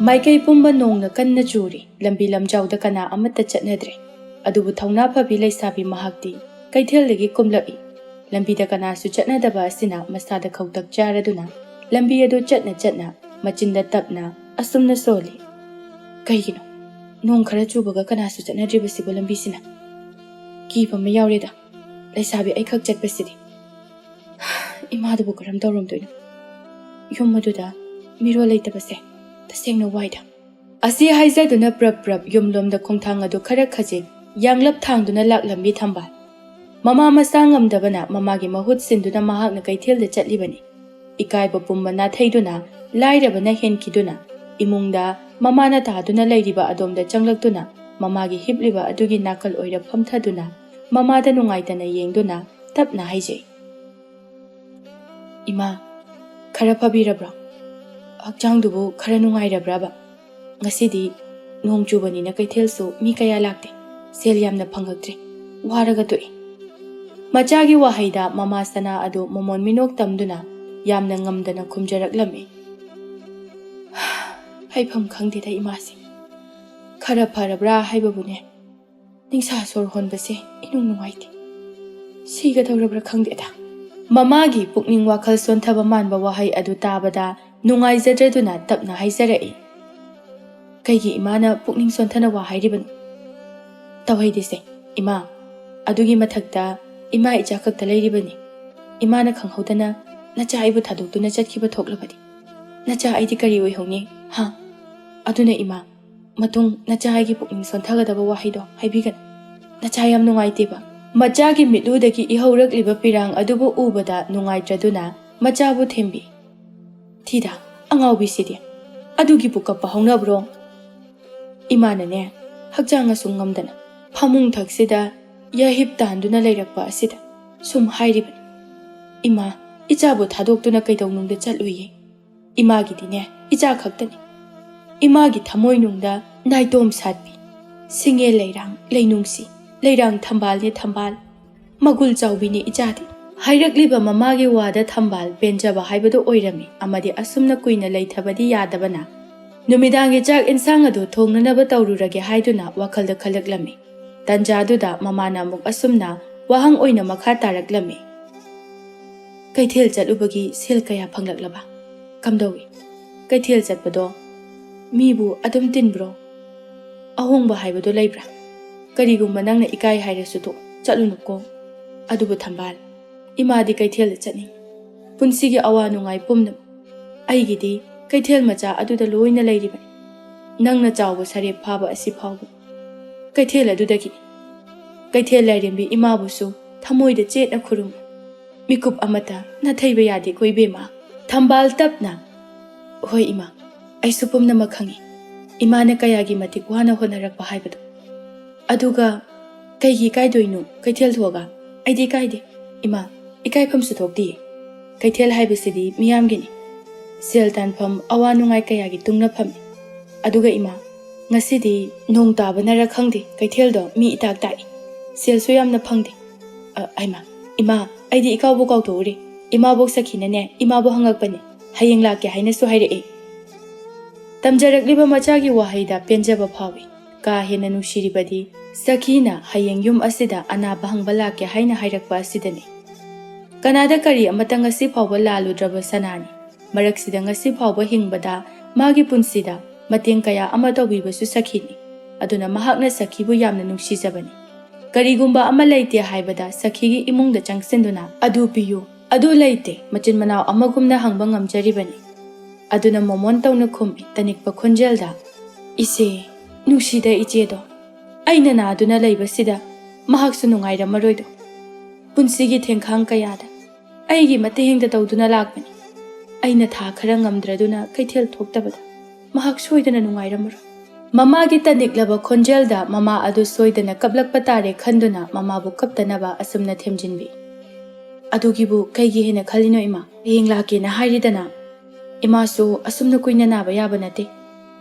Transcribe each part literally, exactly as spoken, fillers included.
ꯃꯥꯏꯀꯩ ꯄꯨꯝꯕ ꯅꯣꯡꯅ ꯀꯟꯅ ꯆꯨꯔꯤ꯫ ꯂꯝꯕꯤ ꯂꯝꯖꯥꯎꯗ ꯀꯅꯥ ꯑꯃꯠꯇ ꯆꯠꯅꯗ꯭ꯔꯦ꯫ ꯑꯗꯨꯕꯨ ꯊꯧꯅꯥ ꯐꯕꯤ ꯂꯩꯁꯥꯕꯤ ꯃꯍꯥꯛꯇꯤ ꯀꯩꯊꯦꯜꯗꯒꯤ ꯀꯨꯝꯂꯛꯏ꯫ ꯂꯝꯕꯤꯗ ꯀꯅꯥꯁꯨ ꯆꯠꯅꯗꯕ ꯑꯁꯤꯅ ꯃꯁꯥꯗ ꯈꯧꯇꯛ ꯆꯥꯔꯗꯨꯅ ꯂꯝꯕꯤ ꯑꯗꯨ ꯆꯠꯅ ꯆꯠꯅ ꯃꯆꯤꯟꯗ ꯇꯞꯅ ꯑꯁꯨꯝꯅ ꯁꯣꯜꯂꯤ, "ꯀꯩꯒꯤꯅꯣ ꯅꯣꯡ ꯈꯔ ꯆꯨꯕꯒ ꯀꯅꯥꯁꯨ ꯆꯠꯅꯗ꯭ꯔꯤꯕꯁꯤꯕꯨ ꯂꯝꯕꯤꯁꯤꯅ? ꯀꯤꯕ ꯑꯃ ꯌꯥꯎꯔꯦꯗ, ꯂꯩꯁꯥꯕꯤ ꯑꯩꯈꯛ ꯆꯠꯄꯁꯤꯗꯤ꯫ ꯏꯃꯥꯗꯨꯕꯨ ꯀꯔꯝ ꯇꯧꯔꯝꯗꯣꯏꯅꯣ? ꯌꯨꯝ ꯑꯗꯨꯗ ꯃꯤꯔꯣꯜ ꯂꯩꯇꯕꯁꯦ ꯇꯁꯦꯡꯅ ꯋꯥꯏꯗ"꯫ ꯑꯁꯤ ꯍꯥꯏꯖꯗꯨꯅ ꯄ꯭ꯔꯞ ꯄ꯭ꯔꯞ ꯌꯨꯝꯂꯣꯝꯗ ꯈꯣꯡꯊꯥꯡ ꯑꯗꯨ ꯈꯔ ꯈꯖꯤꯛ ꯌꯥꯡꯂꯞ ꯊꯥꯡꯗꯨꯅ ꯂꯥꯛꯂꯝꯃꯤ ꯊꯝꯕꯥꯜ꯫ ꯃꯃꯥ ꯃꯁꯥ ꯉꯝꯗꯕꯅ ꯃꯃꯥꯒꯤ ꯃꯍꯨꯠ ꯁꯤꯟꯗꯨꯅ ꯃꯍꯥꯛꯅ ꯀꯩꯊꯦꯜꯗ ꯆꯠꯂꯤꯕꯅꯤ꯫ ꯏꯀꯥꯏꯕ ꯄꯨꯝꯕ ꯅꯥꯊꯩꯗꯨꯅ, ꯂꯥꯏꯔꯕꯅ ꯍꯦꯟꯈꯤꯗꯨꯅ, ꯏꯃꯨꯡꯗ ꯃꯃꯥꯅ ꯇꯥꯗꯨꯅ ꯂꯩꯔꯤꯕ ꯑꯗꯣꯝꯗ ꯆꯪꯂꯛꯇꯨꯅ ꯃꯃꯥꯒꯤ ꯍꯤꯞꯂꯤꯕ ꯑꯗꯨꯒꯤ ꯅꯥꯀꯜ ꯑꯣꯏꯔ ꯐꯝꯊꯗꯨꯅ ꯃꯃꯥꯗ ꯅꯨꯡꯉꯥꯏꯇꯅ ꯌꯦꯡꯗꯨꯅ ꯇꯞꯅ ꯍꯥꯏꯖꯩ, "ꯏꯃꯥ, ꯈꯔ ꯐꯕꯤꯔꯕ꯭ꯔꯣ? ꯍꯛꯆꯥꯡꯗꯨꯕꯨ ꯈꯔ ꯅꯨꯡꯉꯥꯏꯔꯕ꯭ꯔꯕ? ꯉꯁꯤꯗꯤ ꯅꯣꯡ ꯆꯨꯕꯅꯤꯅ ꯀꯩꯊꯦꯜꯁꯨ ꯃꯤ ꯀꯌꯥ ꯂꯥꯛꯇꯦ꯫ ꯁꯦꯜ ꯌꯥꯝꯅ ꯐꯪꯉꯛꯇ꯭ꯔꯦ꯫ ꯋꯥꯔꯒ ꯇꯣꯛꯏ"꯫ ꯃꯆꯥꯒꯤ ꯋꯥꯍꯩꯗ ꯃꯃꯥ ꯁꯅꯥ ꯑꯗꯨ ꯃꯃꯣꯟ ꯃꯤꯅꯣꯛ ꯇꯝꯗꯨꯅ ꯌꯥꯝꯅ ꯉꯝꯗꯅ ꯈꯨꯝꯖꯔꯛꯂꯝꯃꯤ꯫ "ꯍꯥꯏꯐꯝ ꯈꯪꯗꯦꯗ ꯏꯃꯥꯁꯦ꯫ ꯈꯔ ꯐꯔꯕ꯭ꯔꯥ ꯍꯥꯏꯕꯕꯨꯅꯦ, ꯅꯤꯡꯁꯥ ꯁꯣꯔ ꯍꯣꯟꯕꯁꯦ ꯏꯅꯨꯡ ꯅꯨꯡꯉꯥꯏꯇꯦ꯫ ꯁꯤꯒꯗꯧꯔꯕ꯭ꯔꯥ ꯈꯪꯗꯦꯗ"꯫ ꯃꯃꯥꯒꯤ ꯄꯨꯛꯅꯤꯡ ꯋꯥꯈꯜ ꯁꯣꯟꯊꯕ ꯃꯥꯟꯕ ꯋꯥꯍꯩ ꯑꯗꯨ ꯇꯥꯕꯗ ꯅꯨꯡꯉꯥꯏꯖꯗ꯭ꯔꯗꯨꯅ ꯇꯞꯅ ꯍꯥꯏꯖꯔꯛꯏ, "ꯀꯩꯒꯤ ꯏꯃꯥꯅ ꯄꯨꯛꯅꯤꯡ ꯁꯣꯟꯊꯅ ꯋꯥ ꯍꯥꯏꯔꯤꯕꯅꯣ? ꯇꯧꯍꯩꯗꯦꯁꯦ, ꯏꯃꯥ꯫ ꯑꯗꯨꯒꯤ ꯃꯊꯛꯇ ꯏꯃꯥ ꯏꯆꯥ ꯈꯛꯇ ꯂꯩꯔꯤꯕꯅꯤ꯫ ꯏꯃꯥꯅ ꯈꯪꯍꯧꯗꯅ ꯅꯆꯥ ꯑꯩꯕꯨ ꯊꯥꯗꯣꯛꯇꯨꯅ ꯆꯠꯈꯤꯕ ꯊꯣꯛꯂꯕꯗꯤ ꯅꯆꯥ ꯑꯩꯗꯤ ꯀꯔꯤ ꯑꯣꯏꯍꯧꯅꯤ, ꯍꯥ? ꯑꯗꯨꯅ ꯏꯃꯥ, ꯃꯇꯨꯡ ꯅꯆꯥ ꯑꯩꯒꯤ ꯄꯨꯛꯅꯤꯡ ꯁꯣꯟꯊꯒꯗꯕ ꯋꯥꯍꯩꯗꯣ ꯍꯥꯏꯕꯤꯒꯅꯨ꯫ ꯅꯆꯥ ꯌꯥꯝ ꯅꯨꯡꯉꯥꯏꯇꯦꯕ"꯫ ꯃꯆꯥꯒꯤ ꯃꯤꯠꯂꯨꯗꯒꯤ ꯏꯍꯧꯔꯛꯂꯤꯕ ꯄꯤꯔꯥꯡ ꯑꯗꯨꯕꯨ ꯎꯕꯗ ꯅꯨꯡꯉꯥꯏꯇ꯭ꯔꯗꯨꯅ ꯃꯆꯥꯕꯨ ꯊꯦꯝꯕꯤ꯫ "ꯊꯤꯗ, ꯑꯉꯥꯎꯕꯤꯁꯤꯗꯤ꯫ ꯑꯗꯨꯒꯤꯕꯨ ꯀꯞꯄ ꯍꯧꯅꯕ꯭ꯔꯣ?" ꯏꯃꯥꯅꯅꯦ, ꯍꯛꯆꯥꯡ ꯑꯁꯨꯛ ꯉꯝꯗꯅ ꯐꯃꯨꯡ ꯊꯛꯁꯤꯗ ꯌꯥꯍꯤꯞ ꯇꯥꯟꯗꯨꯅ ꯂꯩꯔꯛꯄ ꯑꯁꯤꯗ ꯁꯨꯝ ꯍꯥꯏꯔꯤꯕꯅꯤ꯫ "ꯏꯃꯥ, ꯏꯆꯥꯕꯨ ꯊꯥꯗꯣꯛꯇꯨꯅ ꯀꯩꯗꯧꯅꯨꯡꯗ ꯆꯠꯂꯨꯏꯌꯦ꯫ ꯏꯃꯥꯒꯤꯗꯤꯅꯦ, ꯏꯆꯥ ꯈꯛꯇꯅꯤ꯫ ꯏꯃꯥꯒꯤ ꯊꯃꯣꯏꯅꯨꯡꯗ ꯅꯥꯏꯇꯣꯝ ꯁꯥꯠꯄꯤ, ꯁꯤꯡꯉꯦꯜ ꯂꯩꯔꯥꯡ, ꯂꯩꯅꯨꯡꯁꯤ, ꯂꯩꯔꯥꯡ ꯊꯝꯕꯥꯜꯅꯦ ꯊꯝꯕꯥꯜ꯫ ꯃꯒꯨꯜ ꯆꯥꯎꯕꯤꯅꯦ ꯏꯆꯥꯗꯤ"꯫ ꯍꯥꯏꯔꯛꯂꯤꯕ ꯃꯃꯥꯒꯤ ꯋꯥꯗ ꯊꯝꯕꯥꯜ ꯄꯦꯟꯖꯕ ꯍꯥꯏꯕꯗꯨ ꯑꯣꯏꯔꯝꯃꯤ꯫ ꯑꯃꯗꯤ ꯑꯁꯨꯝꯅ ꯀꯨꯏꯅ ꯂꯩꯊꯕꯗꯤ ꯌꯥꯗꯕꯅ ꯅꯨꯃꯤꯗꯥꯡꯒꯤ ꯆꯥꯛ ꯏꯟꯁꯥꯡ ꯑꯗꯨ ꯊꯣꯡꯅꯅꯕ ꯇꯧꯔꯨꯔꯒꯦ ꯍꯥꯏꯗꯨꯅ ꯋꯥꯈꯜꯗ ꯈꯜꯂꯛꯂꯝꯃꯤ꯫ ꯇꯟꯖꯥꯗꯨꯗ ꯃꯃꯥꯅ ꯑꯃꯨꯛ ꯑꯁꯨꯝꯅ ꯋꯥꯍꯪ ꯑꯣꯏꯅ ꯃꯈꯥ ꯇꯥꯔꯛꯂꯝꯃꯤ꯫ "ꯀꯩꯊꯦꯜ ꯆꯠꯂꯨꯕꯒꯤ ꯁꯦꯜ ꯀꯌꯥ ꯐꯪꯂꯛꯂꯕ? ꯀꯝꯗꯧꯏ? ꯀꯩꯊꯦꯜ ꯆꯠꯄꯗꯣ ꯃꯤꯕꯨ ꯑꯗꯨꯝ ꯇꯤꯟꯕ꯭ꯔꯣ? ꯑꯍꯣꯡꯕ ꯍꯥꯏꯕꯗꯣ ꯂꯩꯕ꯭ꯔꯥ? ꯀꯔꯤꯒꯨꯝꯕ ꯅꯪꯅ ꯏꯀꯥꯏ ꯍꯥꯏꯔꯁꯨ ꯇꯣꯛ, ꯆꯠꯂꯨꯅꯨꯀꯣ꯫ ꯑꯗꯨꯕꯨ ꯊꯝꯕꯥꯜ, ꯏꯃꯥꯗꯤ ꯀꯩꯊꯦꯜꯗ ꯆꯠꯅꯤꯡꯏ꯫ ꯄꯨꯟꯁꯤꯒꯤ ꯑꯋꯥ ꯅꯨꯡꯉꯥꯏ ꯄꯨꯝꯅꯃꯛ ꯑꯩꯒꯤꯗꯤ ꯀꯩꯊꯦꯜ ꯃꯆꯥ ꯑꯗꯨꯗ ꯂꯣꯏꯅ ꯂꯩꯔꯤꯕꯅꯤ꯫ ꯅꯪꯅ ꯆꯥꯎꯕ ꯁꯔꯦꯞ ꯐꯥꯕ ꯑꯁꯤ ꯐꯥꯎꯕ ꯀꯩꯊꯦꯜ ꯑꯗꯨꯗꯒꯤꯅꯤ꯫ ꯀꯩꯊꯦꯜ ꯂꯥꯏꯔꯦꯝꯕꯤ ꯏꯃꯥꯕꯨꯁꯨ ꯊꯃꯣꯏꯗ ꯆꯦꯠꯅ ꯈꯨꯔꯨꯝꯃꯨ꯫ ꯃꯤꯀꯨꯞ ꯑꯃꯠꯇ ꯅꯥꯊꯩꯕ ꯌꯥꯗꯦꯀꯣ ꯏꯕꯦꯝꯃ꯫" ꯊꯝꯕꯥꯜ ꯇꯞꯅ, "ꯍꯣꯏ ꯏꯃꯥ, ꯑꯩꯁꯨ ꯄꯨꯝꯅꯃꯛ ꯈꯪꯏ꯫ ꯏꯃꯥꯅ ꯀꯌꯥꯒꯤ ꯃꯇꯤꯛ ꯋꯥꯅ ꯍꯣꯠꯅꯔꯛꯄ ꯍꯥꯏꯕꯗꯣ꯫ ꯑꯗꯨꯒ ꯀꯩꯒꯤ ꯏꯀꯥꯏꯗꯣꯏꯅꯣ ꯀꯩꯊꯦꯜ ꯊꯣꯛꯑꯒ? ꯑꯩꯗꯤ ꯏꯀꯥꯏꯗꯦ ꯏꯃꯥ, ꯏꯀꯥꯏꯐꯝꯁꯨ ꯊꯣꯛꯇꯤꯌꯦ꯫ ꯀꯩꯊꯦꯜ ꯍꯥꯏꯕꯁꯤꯗꯤ ꯃꯤꯌꯥꯝꯒꯤꯅꯤ꯫ ꯁꯦꯜ ꯇꯥꯟꯐꯝ, ꯑꯋꯥ ꯅꯨꯡꯉꯥꯏ ꯀꯌꯥꯒꯤ ꯇꯨꯡꯅꯐꯝꯅꯤ꯫ ꯑꯗꯨꯒ ꯏꯃꯥ, ꯉꯁꯤꯗꯤ ꯅꯣꯡ ꯇꯥꯕꯅꯔ ꯈꯪꯗꯦ, ꯀꯩꯊꯦꯜꯗꯣ ꯃꯤ ꯏꯇꯥꯛ ꯇꯥꯛꯏ꯫ ꯁꯦꯜꯁꯨ ꯌꯥꯝꯅ ꯐꯪꯗꯦ꯫ ꯑ, ꯍꯩꯃꯥ, ꯏꯃꯥ, ꯑꯩꯗꯤ ꯏꯀꯥꯎꯕꯨ ꯀꯥꯎꯊꯣꯛꯎꯔꯦ꯫ ꯏꯃꯥꯕꯣꯛ ꯁꯈꯤꯅꯅꯦ, ꯏꯃꯥꯕꯨ ꯍꯪꯉꯛꯄꯅꯦ, ꯍꯌꯦꯡ ꯂꯥꯛꯀꯦ ꯍꯥꯏꯅꯁꯨ ꯍꯥꯏꯔꯛꯏ꯫" ꯇꯝꯖꯔꯛꯂꯤꯕ ꯃꯆꯥꯒꯤ ꯋꯥꯍꯩꯗ ꯄꯦꯟꯖꯕ ꯐꯥꯎꯏ꯫ ꯀꯥ ꯍꯦꯟꯅ ꯅꯨꯡꯁꯤꯔꯤꯕꯗꯤ ꯁꯈꯤꯅ ꯍꯌꯦꯡ ꯌꯨꯝ ꯑꯁꯤꯗ ꯑꯅꯥꯕ ꯍꯪꯕ ꯂꯥꯛꯀꯦ ꯍꯥꯏꯅ ꯍꯥꯏꯔꯛꯄ ꯑꯁꯤꯗꯅꯤ꯫ ꯀꯅꯥꯗ ꯀꯔꯤ ꯑꯃꯠꯇ ꯉꯁꯤ ꯐꯥꯎꯕ ꯂꯥꯜꯂꯨꯗ꯭ꯔꯕ ꯁꯅꯥꯅꯤ꯫ ꯃꯔꯛꯁꯤꯗ ꯉꯁꯤ ꯐꯥꯎꯕ ꯍꯤꯡꯕꯗ ꯃꯥꯒꯤ ꯄꯨꯟꯁꯤꯗ ꯃꯇꯦꯡ ꯀꯌꯥ ꯑꯃ ꯇꯧꯕꯤꯕꯁꯨ ꯁꯈꯤꯅꯤ꯫ ꯑꯗꯨꯅ ꯃꯍꯥꯛꯅ ꯁꯈꯤꯕꯨ ꯌꯥꯝꯅ ꯅꯨꯡꯁꯤꯖꯕꯅꯤ꯫ ꯀꯔꯤꯒꯨꯝꯕ ꯑꯃ ꯂꯩꯇꯦ ꯍꯥꯏꯕꯗ ꯁꯈꯤꯒꯤ ꯏꯃꯨꯡꯗ ꯆꯪꯁꯤꯟꯗꯨꯅ, "ꯑꯗꯨ ꯄꯤꯌꯨ, ꯑꯗꯨ ꯂꯩꯇꯦ", ꯃꯆꯤꯟ ꯃꯅꯥꯎ ꯑꯃꯒꯨꯝꯅ ꯍꯪꯕ ꯉꯝꯖꯔꯤꯕꯅꯤ꯫ ꯑꯗꯨꯅ ꯃꯣꯃꯣꯟ ꯇꯧꯅ ꯈꯨꯝꯃꯤ ꯇꯅꯤꯛꯄ ꯈꯣꯟꯖꯦꯜꯗ, "ꯏꯆꯦ, ꯅꯨꯡꯁꯤꯗ ꯏꯆꯦꯗꯣ꯫ ꯑꯩꯅ ꯅꯥꯗꯨꯅ ꯂꯩꯕꯁꯤꯗ ꯃꯍꯥꯛꯁꯨ ꯅꯨꯡꯉꯥꯏꯔꯝꯃꯔꯣꯏꯗꯣ꯫ ꯄꯨꯟꯁꯤꯒꯤ ꯊꯦꯡꯈꯥꯡ ꯀꯌꯥꯗ ꯑꯩꯒꯤ ꯃꯇꯦꯡꯗ ꯇꯧꯗꯨꯅ ꯂꯥꯛꯄꯅꯤ꯫ ꯑꯩꯅ ꯊꯥ ꯈꯔ ꯉꯝꯗ꯭ꯔꯗꯨꯅ ꯀꯩꯊꯦꯜ ꯊꯣꯛꯇꯕꯗ ꯃꯍꯥꯛ ꯁꯣꯏꯗꯅ ꯅꯨꯡꯉꯥꯏꯔꯝꯃꯔꯣꯏ꯫" ꯃꯃꯥꯒꯤ ꯇꯅꯤꯛꯂꯕ ꯈꯣꯟꯖꯦꯜꯗ ꯃꯃꯥ ꯑꯗꯨ ꯁꯣꯏꯗꯅ ꯀꯞꯂꯛꯄ ꯇꯥꯔꯦ ꯈꯟꯗꯨꯅ ꯃꯃꯥꯕꯨ ꯀꯞꯇꯅꯕ ꯑꯁꯨꯝꯅ ꯊꯦꯝꯖꯤꯟꯕꯤ꯫ "ꯑꯗꯨꯒꯤꯕꯨ ꯀꯩꯒꯤ ꯍꯦꯟꯅ ꯈꯜꯂꯤꯅꯣ ꯏꯃꯥ? ꯍꯌꯦꯡ ꯂꯥꯛꯀꯦꯅ ꯍꯥꯏꯔꯤꯗꯅ꯫ ꯏꯃꯥꯁꯨ ꯑꯁꯨꯝꯅ ꯀꯨꯏꯅ ꯅꯥꯕ ꯌꯥꯕ ꯅꯠꯇꯦ꯫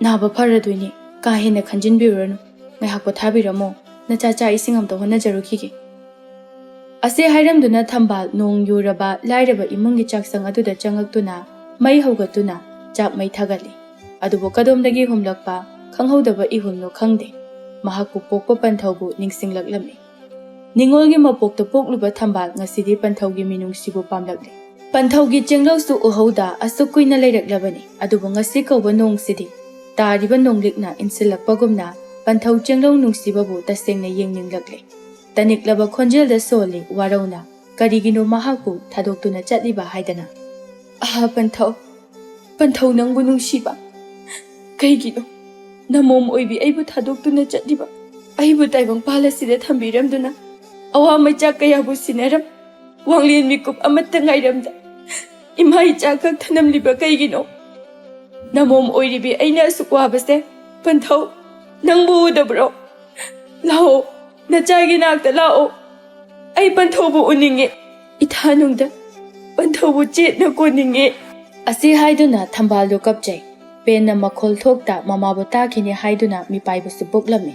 ꯅꯥꯕ ꯐꯔꯗꯣꯏꯅꯤ꯫ ꯀꯥ ꯍꯦꯟꯅ ꯈꯟꯖꯤꯟꯕꯤꯔꯨꯔꯅꯨ꯫ ꯉꯥꯏꯍꯥꯛ ꯄꯣꯊꯥꯕꯤꯔꯝꯃꯣ꯫ ꯅꯆꯥ ꯆꯥꯛ ꯏꯁꯤꯡ ꯑꯝꯇ ꯍꯣꯠꯅꯖꯔꯨꯈꯤꯒꯦ꯫" ꯑꯁꯤ ꯍꯥꯏꯔꯝꯗꯨꯅ ꯊꯝꯕꯥꯜ ꯅꯣꯡ ꯌꯨꯔꯕ ꯂꯥꯏꯔꯕ ꯏꯃꯨꯡꯒꯤ ꯆꯥꯛꯁꯪ ꯑꯗꯨꯗ ꯆꯪꯉꯛꯇꯨꯅ ꯃꯩ ꯍꯧꯒꯠꯇꯨꯅ ꯆꯥꯛ ꯃꯩ ꯊꯥꯒꯠꯂꯤ꯫ ꯑꯗꯨꯕꯨ ꯀꯗꯣꯝꯗꯒꯤ ꯍꯨꯝꯂꯛꯄ ꯈꯪꯍꯧꯗꯕ ꯏꯍꯨꯜꯅꯣ ꯈꯪꯗꯦ, ꯃꯍꯥꯛꯄꯨ ꯄꯣꯛꯄ ꯄꯟꯊꯧꯕꯨ ꯅꯤꯡꯁꯤꯡꯂꯛꯂꯝꯃꯤ꯫ ꯅꯤꯡꯉꯣꯜꯒꯤ ꯃꯄꯣꯛꯇ ꯄꯣꯛꯂꯨꯕ ꯊꯝꯕꯥꯜ ꯉꯁꯤꯗꯤ ꯄꯟꯊꯧꯒꯤ ꯃꯤꯅꯨꯡꯁꯤꯕꯨ ꯄꯥꯝꯂꯛꯂꯦ꯫ ꯄꯟꯊꯧꯒꯤ ꯆꯦꯡꯂꯧꯁꯨ ꯎꯍꯧꯗ ꯑꯁꯨꯛ ꯀꯨꯏꯅ ꯂꯩꯔꯛꯂꯕꯅꯤ, ꯑꯗꯨꯕꯨ ꯉꯁꯤ ꯀꯧꯕ ꯅꯣꯡꯁꯤꯗꯤ ꯇꯥꯔꯤꯕ ꯅꯣꯡꯂꯤꯛꯅ ꯏꯟꯁꯤꯜꯂꯛꯄꯒꯨꯝꯅ ꯄꯟꯊꯧ ꯆꯦꯡꯂꯧ ꯅꯨꯡꯁꯤꯕꯕꯨ ꯇꯁꯦꯡꯅ ꯌꯦꯡꯅꯤꯡꯂꯛꯂꯦ꯫ ꯇꯅꯤꯛꯂꯕ ꯈꯣꯟꯖꯦꯜꯗ ꯁꯣꯜꯂꯤ ꯋꯥꯔꯧꯅ, ꯀꯔꯤꯒꯤꯅꯣ ꯃꯍꯥꯛꯄꯨ ꯊꯥꯗꯣꯛꯇꯨꯅ ꯆꯠꯂꯤꯕ ꯍꯥꯏꯗꯅ꯫ "ꯑꯍꯥ ꯄꯟꯊꯧ, ꯄꯟꯊꯧ ꯅꯪꯕꯨ ꯅꯨꯡꯁꯤꯕ, ꯀꯩꯒꯤꯅꯣ ꯅꯃꯣꯝ ꯑꯣꯏꯕꯤ ꯑꯩꯕꯨ ꯊꯥꯗꯣꯛꯇꯨꯅ ꯆꯠꯂꯤꯕ? ꯑꯩꯕꯨ ꯇꯥꯏꯕꯪꯄꯥꯜ ꯑꯁꯤꯗ ꯊꯝꯕꯤꯔꯝꯗꯨꯅ ꯑꯋꯥ ꯃꯩꯆꯥꯛ ꯀꯌꯥꯕꯨ ꯁꯤꯟꯅꯔꯝ, ꯋꯥꯡꯂꯦꯟ ꯃꯤꯀꯨꯞ ꯑꯃꯠꯇ ꯉꯥꯏꯔꯝꯗ ꯏꯃꯥ ꯏꯆꯥ ꯈꯛ ꯊꯅꯝꯂꯤꯕ ꯀꯩꯒꯤꯅꯣ? ꯅꯃꯣꯝ ꯑꯣꯏꯔꯤꯕꯤ ꯑꯩꯅ ꯑꯁꯨꯛ ꯋꯥꯕꯁꯦ, ꯄꯟꯊꯧ, ꯅꯪꯕꯨ ꯎꯗꯕ꯭ꯔꯣ? ꯂꯥꯛꯑꯣ, ꯅꯆꯥꯒꯤ ꯅꯥꯛꯇ ꯂꯥꯛꯑꯣ꯫ ꯑꯩ ꯄꯟꯊꯧꯕꯨ ꯎꯅꯤꯡꯉꯦ꯫ ꯏꯊꯥꯅꯨꯡꯗ ꯄꯟꯊꯧꯕꯨ ꯆꯦꯠꯅ ꯀꯣꯟꯅꯤꯡꯉꯦ꯫" ꯑꯁꯤ ꯍꯥꯏꯗꯨꯅ ꯊꯝꯕꯥꯜꯗꯨ ꯀꯞꯆꯩ꯫ ꯄꯦꯟꯅ ꯃꯈꯣꯜ ꯊꯣꯛꯇ ꯃꯃꯥꯕꯨ ꯇꯥꯈꯤꯅꯤ ꯍꯥꯏꯗꯨꯅ ꯃꯤꯄꯥꯏꯕꯁꯨ ꯄꯣꯛꯂꯝꯃꯤ꯫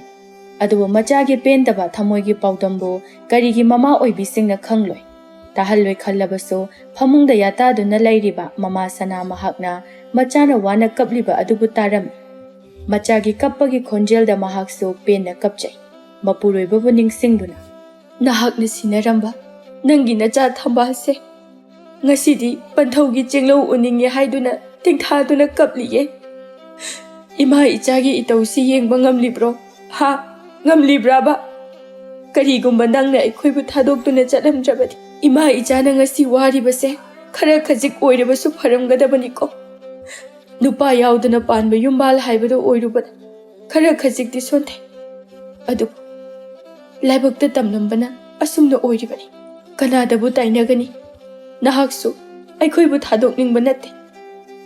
ꯑꯗꯨꯕꯨ ꯃꯆꯥꯒꯤ ꯄꯦꯟꯗꯕ ꯊꯃꯣꯏꯒꯤ ꯄꯥꯎꯗꯝꯕꯨ ꯀꯔꯤꯒꯤ ꯃꯃꯥ ꯑꯣꯏꯕꯤꯁꯤꯡꯅ ꯈꯪꯂꯣꯏ? ꯇꯥꯍꯜꯂꯣꯏ ꯈꯜꯂꯕꯁꯨ ꯐꯃꯨꯡꯗ ꯌꯥꯇꯥꯗꯨꯅ ꯂꯩꯔꯤꯕ ꯃꯃꯥ ꯁꯅꯥ ꯃꯍꯥꯛꯅ ꯃꯆꯥꯅ ꯋꯥꯅ ꯀꯞꯂꯤꯕ ꯑꯗꯨꯕꯨ ꯇꯥꯔꯝꯃꯤ꯫ ꯃꯆꯥꯒꯤ ꯀꯞꯄꯒꯤ ꯈꯣꯟꯖꯦꯜꯗ ꯃꯍꯥꯛꯁꯨ ꯄꯦꯟꯅ ꯀꯞꯆꯩ꯫ ꯃꯄꯨꯔꯣꯏꯕꯕꯨ ꯅꯤꯡꯁꯤꯡꯗꯨꯅ, "ꯅꯍꯥꯛꯅ ꯁꯤꯟꯅꯔꯝꯕ ꯅꯪꯒꯤ ꯅꯆꯥ ꯊꯝꯕꯥꯜꯁꯦ ꯉꯁꯤꯗꯤ ꯄꯟꯊꯧꯒꯤ ꯆꯦꯡꯂꯧ ꯎꯅꯤꯡꯉꯦ ꯍꯥꯏꯗꯨꯅ ꯇꯦꯡꯊꯥꯗꯨꯅ ꯀꯞꯂꯤꯌꯦ꯫ ꯏꯃꯥ ꯏꯆꯥꯒꯤ ꯏꯇꯧꯁꯤ ꯌꯦꯡꯕ ꯉꯝꯂꯤꯕ꯭ꯔꯣ? ꯍꯥ? ꯉꯝꯂꯤꯕ꯭ꯔꯥꯕ? ꯀꯔꯤꯒꯨꯝꯕ ꯅꯪꯅ ꯑꯩꯈꯣꯏꯕꯨ ꯊꯥꯗꯣꯛꯇꯨꯅ ꯆꯠꯂꯝꯗ꯭ꯔꯕꯗꯤ ꯏꯃꯥ ꯏꯆꯥꯅ ꯉꯁꯤ ꯋꯥꯔꯤꯕꯁꯦ ꯈꯔ ꯈꯖꯤꯛ ꯑꯣꯏꯔꯕꯁꯨ ꯐꯔꯝꯒꯗꯕꯅꯤꯀꯣ꯫ ꯅꯨꯄꯥ ꯌꯥꯎꯗꯅ ꯄꯥꯟꯕ ꯌꯨꯝꯕꯥꯜ ꯍꯥꯏꯕꯗꯨ ꯑꯣꯏꯔꯨꯕꯅ ꯈꯔ ꯈꯖꯤꯛꯇꯤ ꯁꯣꯟꯊꯩ꯫ ꯑꯗꯨꯕꯨ ꯂꯥꯏꯕꯛꯇ ꯇꯝꯂꯝꯕꯅ ꯑꯁꯨꯝꯅ ꯑꯣꯏꯔꯤꯕꯅꯤ꯫ ꯀꯅꯥꯗꯕꯨ ꯇꯥꯏꯅꯒꯅꯤ? ꯅꯍꯥꯛꯁꯨ ꯑꯩꯈꯣꯏꯕꯨ ꯊꯥꯗꯣꯛꯅꯤꯡꯕ ꯅꯠꯇꯦ꯫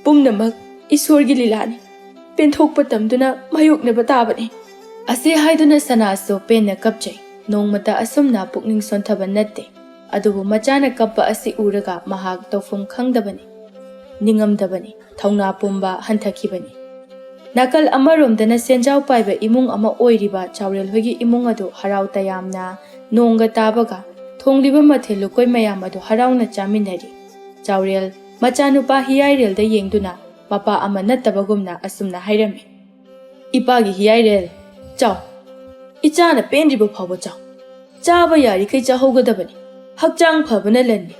ꯄꯨꯝꯅꯃꯛ ꯏꯁꯣꯔꯒꯤ ꯂꯤꯂꯥꯅꯤ꯫ ꯄꯦꯟꯊꯣꯛꯄ ꯇꯝꯗꯨꯅ ꯃꯥꯌꯣꯛꯅꯕ ꯇꯥꯕꯅꯤ꯫" ꯑꯁꯤ ꯍꯥꯏꯗꯨꯅ ꯁꯅꯥꯁꯨ ꯄꯦꯟꯅ ꯀꯞꯆꯩ꯫ ꯅꯣꯡꯃꯇ ꯑꯁꯨꯝꯅ ꯄꯨꯛꯅꯤꯡ ꯁꯣꯟꯊꯕ ꯅꯠꯇꯦ꯫ ꯑꯗꯨꯕꯨ ꯃꯆꯥꯅ ꯀꯞꯄ ꯑꯁꯤ ꯎꯔꯒ ꯃꯍꯥꯛ ꯇꯧꯐꯝ ꯈꯪꯗꯕꯅꯤ, ꯅꯤꯡꯉꯝꯗꯕꯅꯤ, ꯊꯧꯅꯥ ꯄꯨꯝꯕ ꯍꯟꯊꯈꯤꯕꯅꯤ꯫ ꯅꯥꯀꯜ ꯑꯃꯔꯣꯝꯗꯅ ꯁꯦꯟꯖꯥꯎ ꯄꯥꯏꯕ ꯏꯃꯨꯡ ꯑꯃ ꯑꯣꯏꯔꯤꯕ ꯆꯥꯎꯔꯦꯜ ꯍꯣꯏꯒꯤ ꯏꯃꯨꯡ ꯑꯗꯨ ꯍꯔꯥꯎ ꯇꯌꯥꯝꯅ ꯅꯣꯡꯒ ꯇꯥꯕꯒ ꯊꯣꯡꯂꯤꯕ ꯃꯊꯦꯜ ꯂꯨꯀꯣꯏ ꯃꯌꯥꯝ ꯑꯗꯨ ꯍꯔꯥꯎꯅ ꯆꯥꯃꯤꯟꯅꯔꯤ꯫ ꯆꯥꯎꯔꯦꯜ ꯃꯆꯥꯅꯨꯄꯥ ꯍꯤꯌꯥꯏꯔꯦꯜꯗ ꯌꯦꯡꯗꯨꯅ, ꯃꯄꯥ ꯑꯃ ꯅꯠꯇꯕꯒꯨꯝꯅ ꯑꯁꯨꯝꯅ ꯍꯥꯏꯔꯝꯃꯤ, "ꯏꯄꯥꯒꯤ ꯍꯤꯌꯥꯏꯔꯦꯜ, ꯆꯥꯎ꯫ ꯏꯆꯥꯅ ꯄꯦꯟꯗ꯭ꯔꯤꯕ ꯐꯥꯎꯕ ꯆꯥꯎ꯫ ꯆꯥꯕ ꯌꯥꯔꯤꯈꯩ ꯆꯥꯍꯧꯒꯗꯕꯅꯤ꯫ ꯍꯛꯆꯥꯡ ꯐꯕꯅ ꯂꯟꯅꯤ꯫"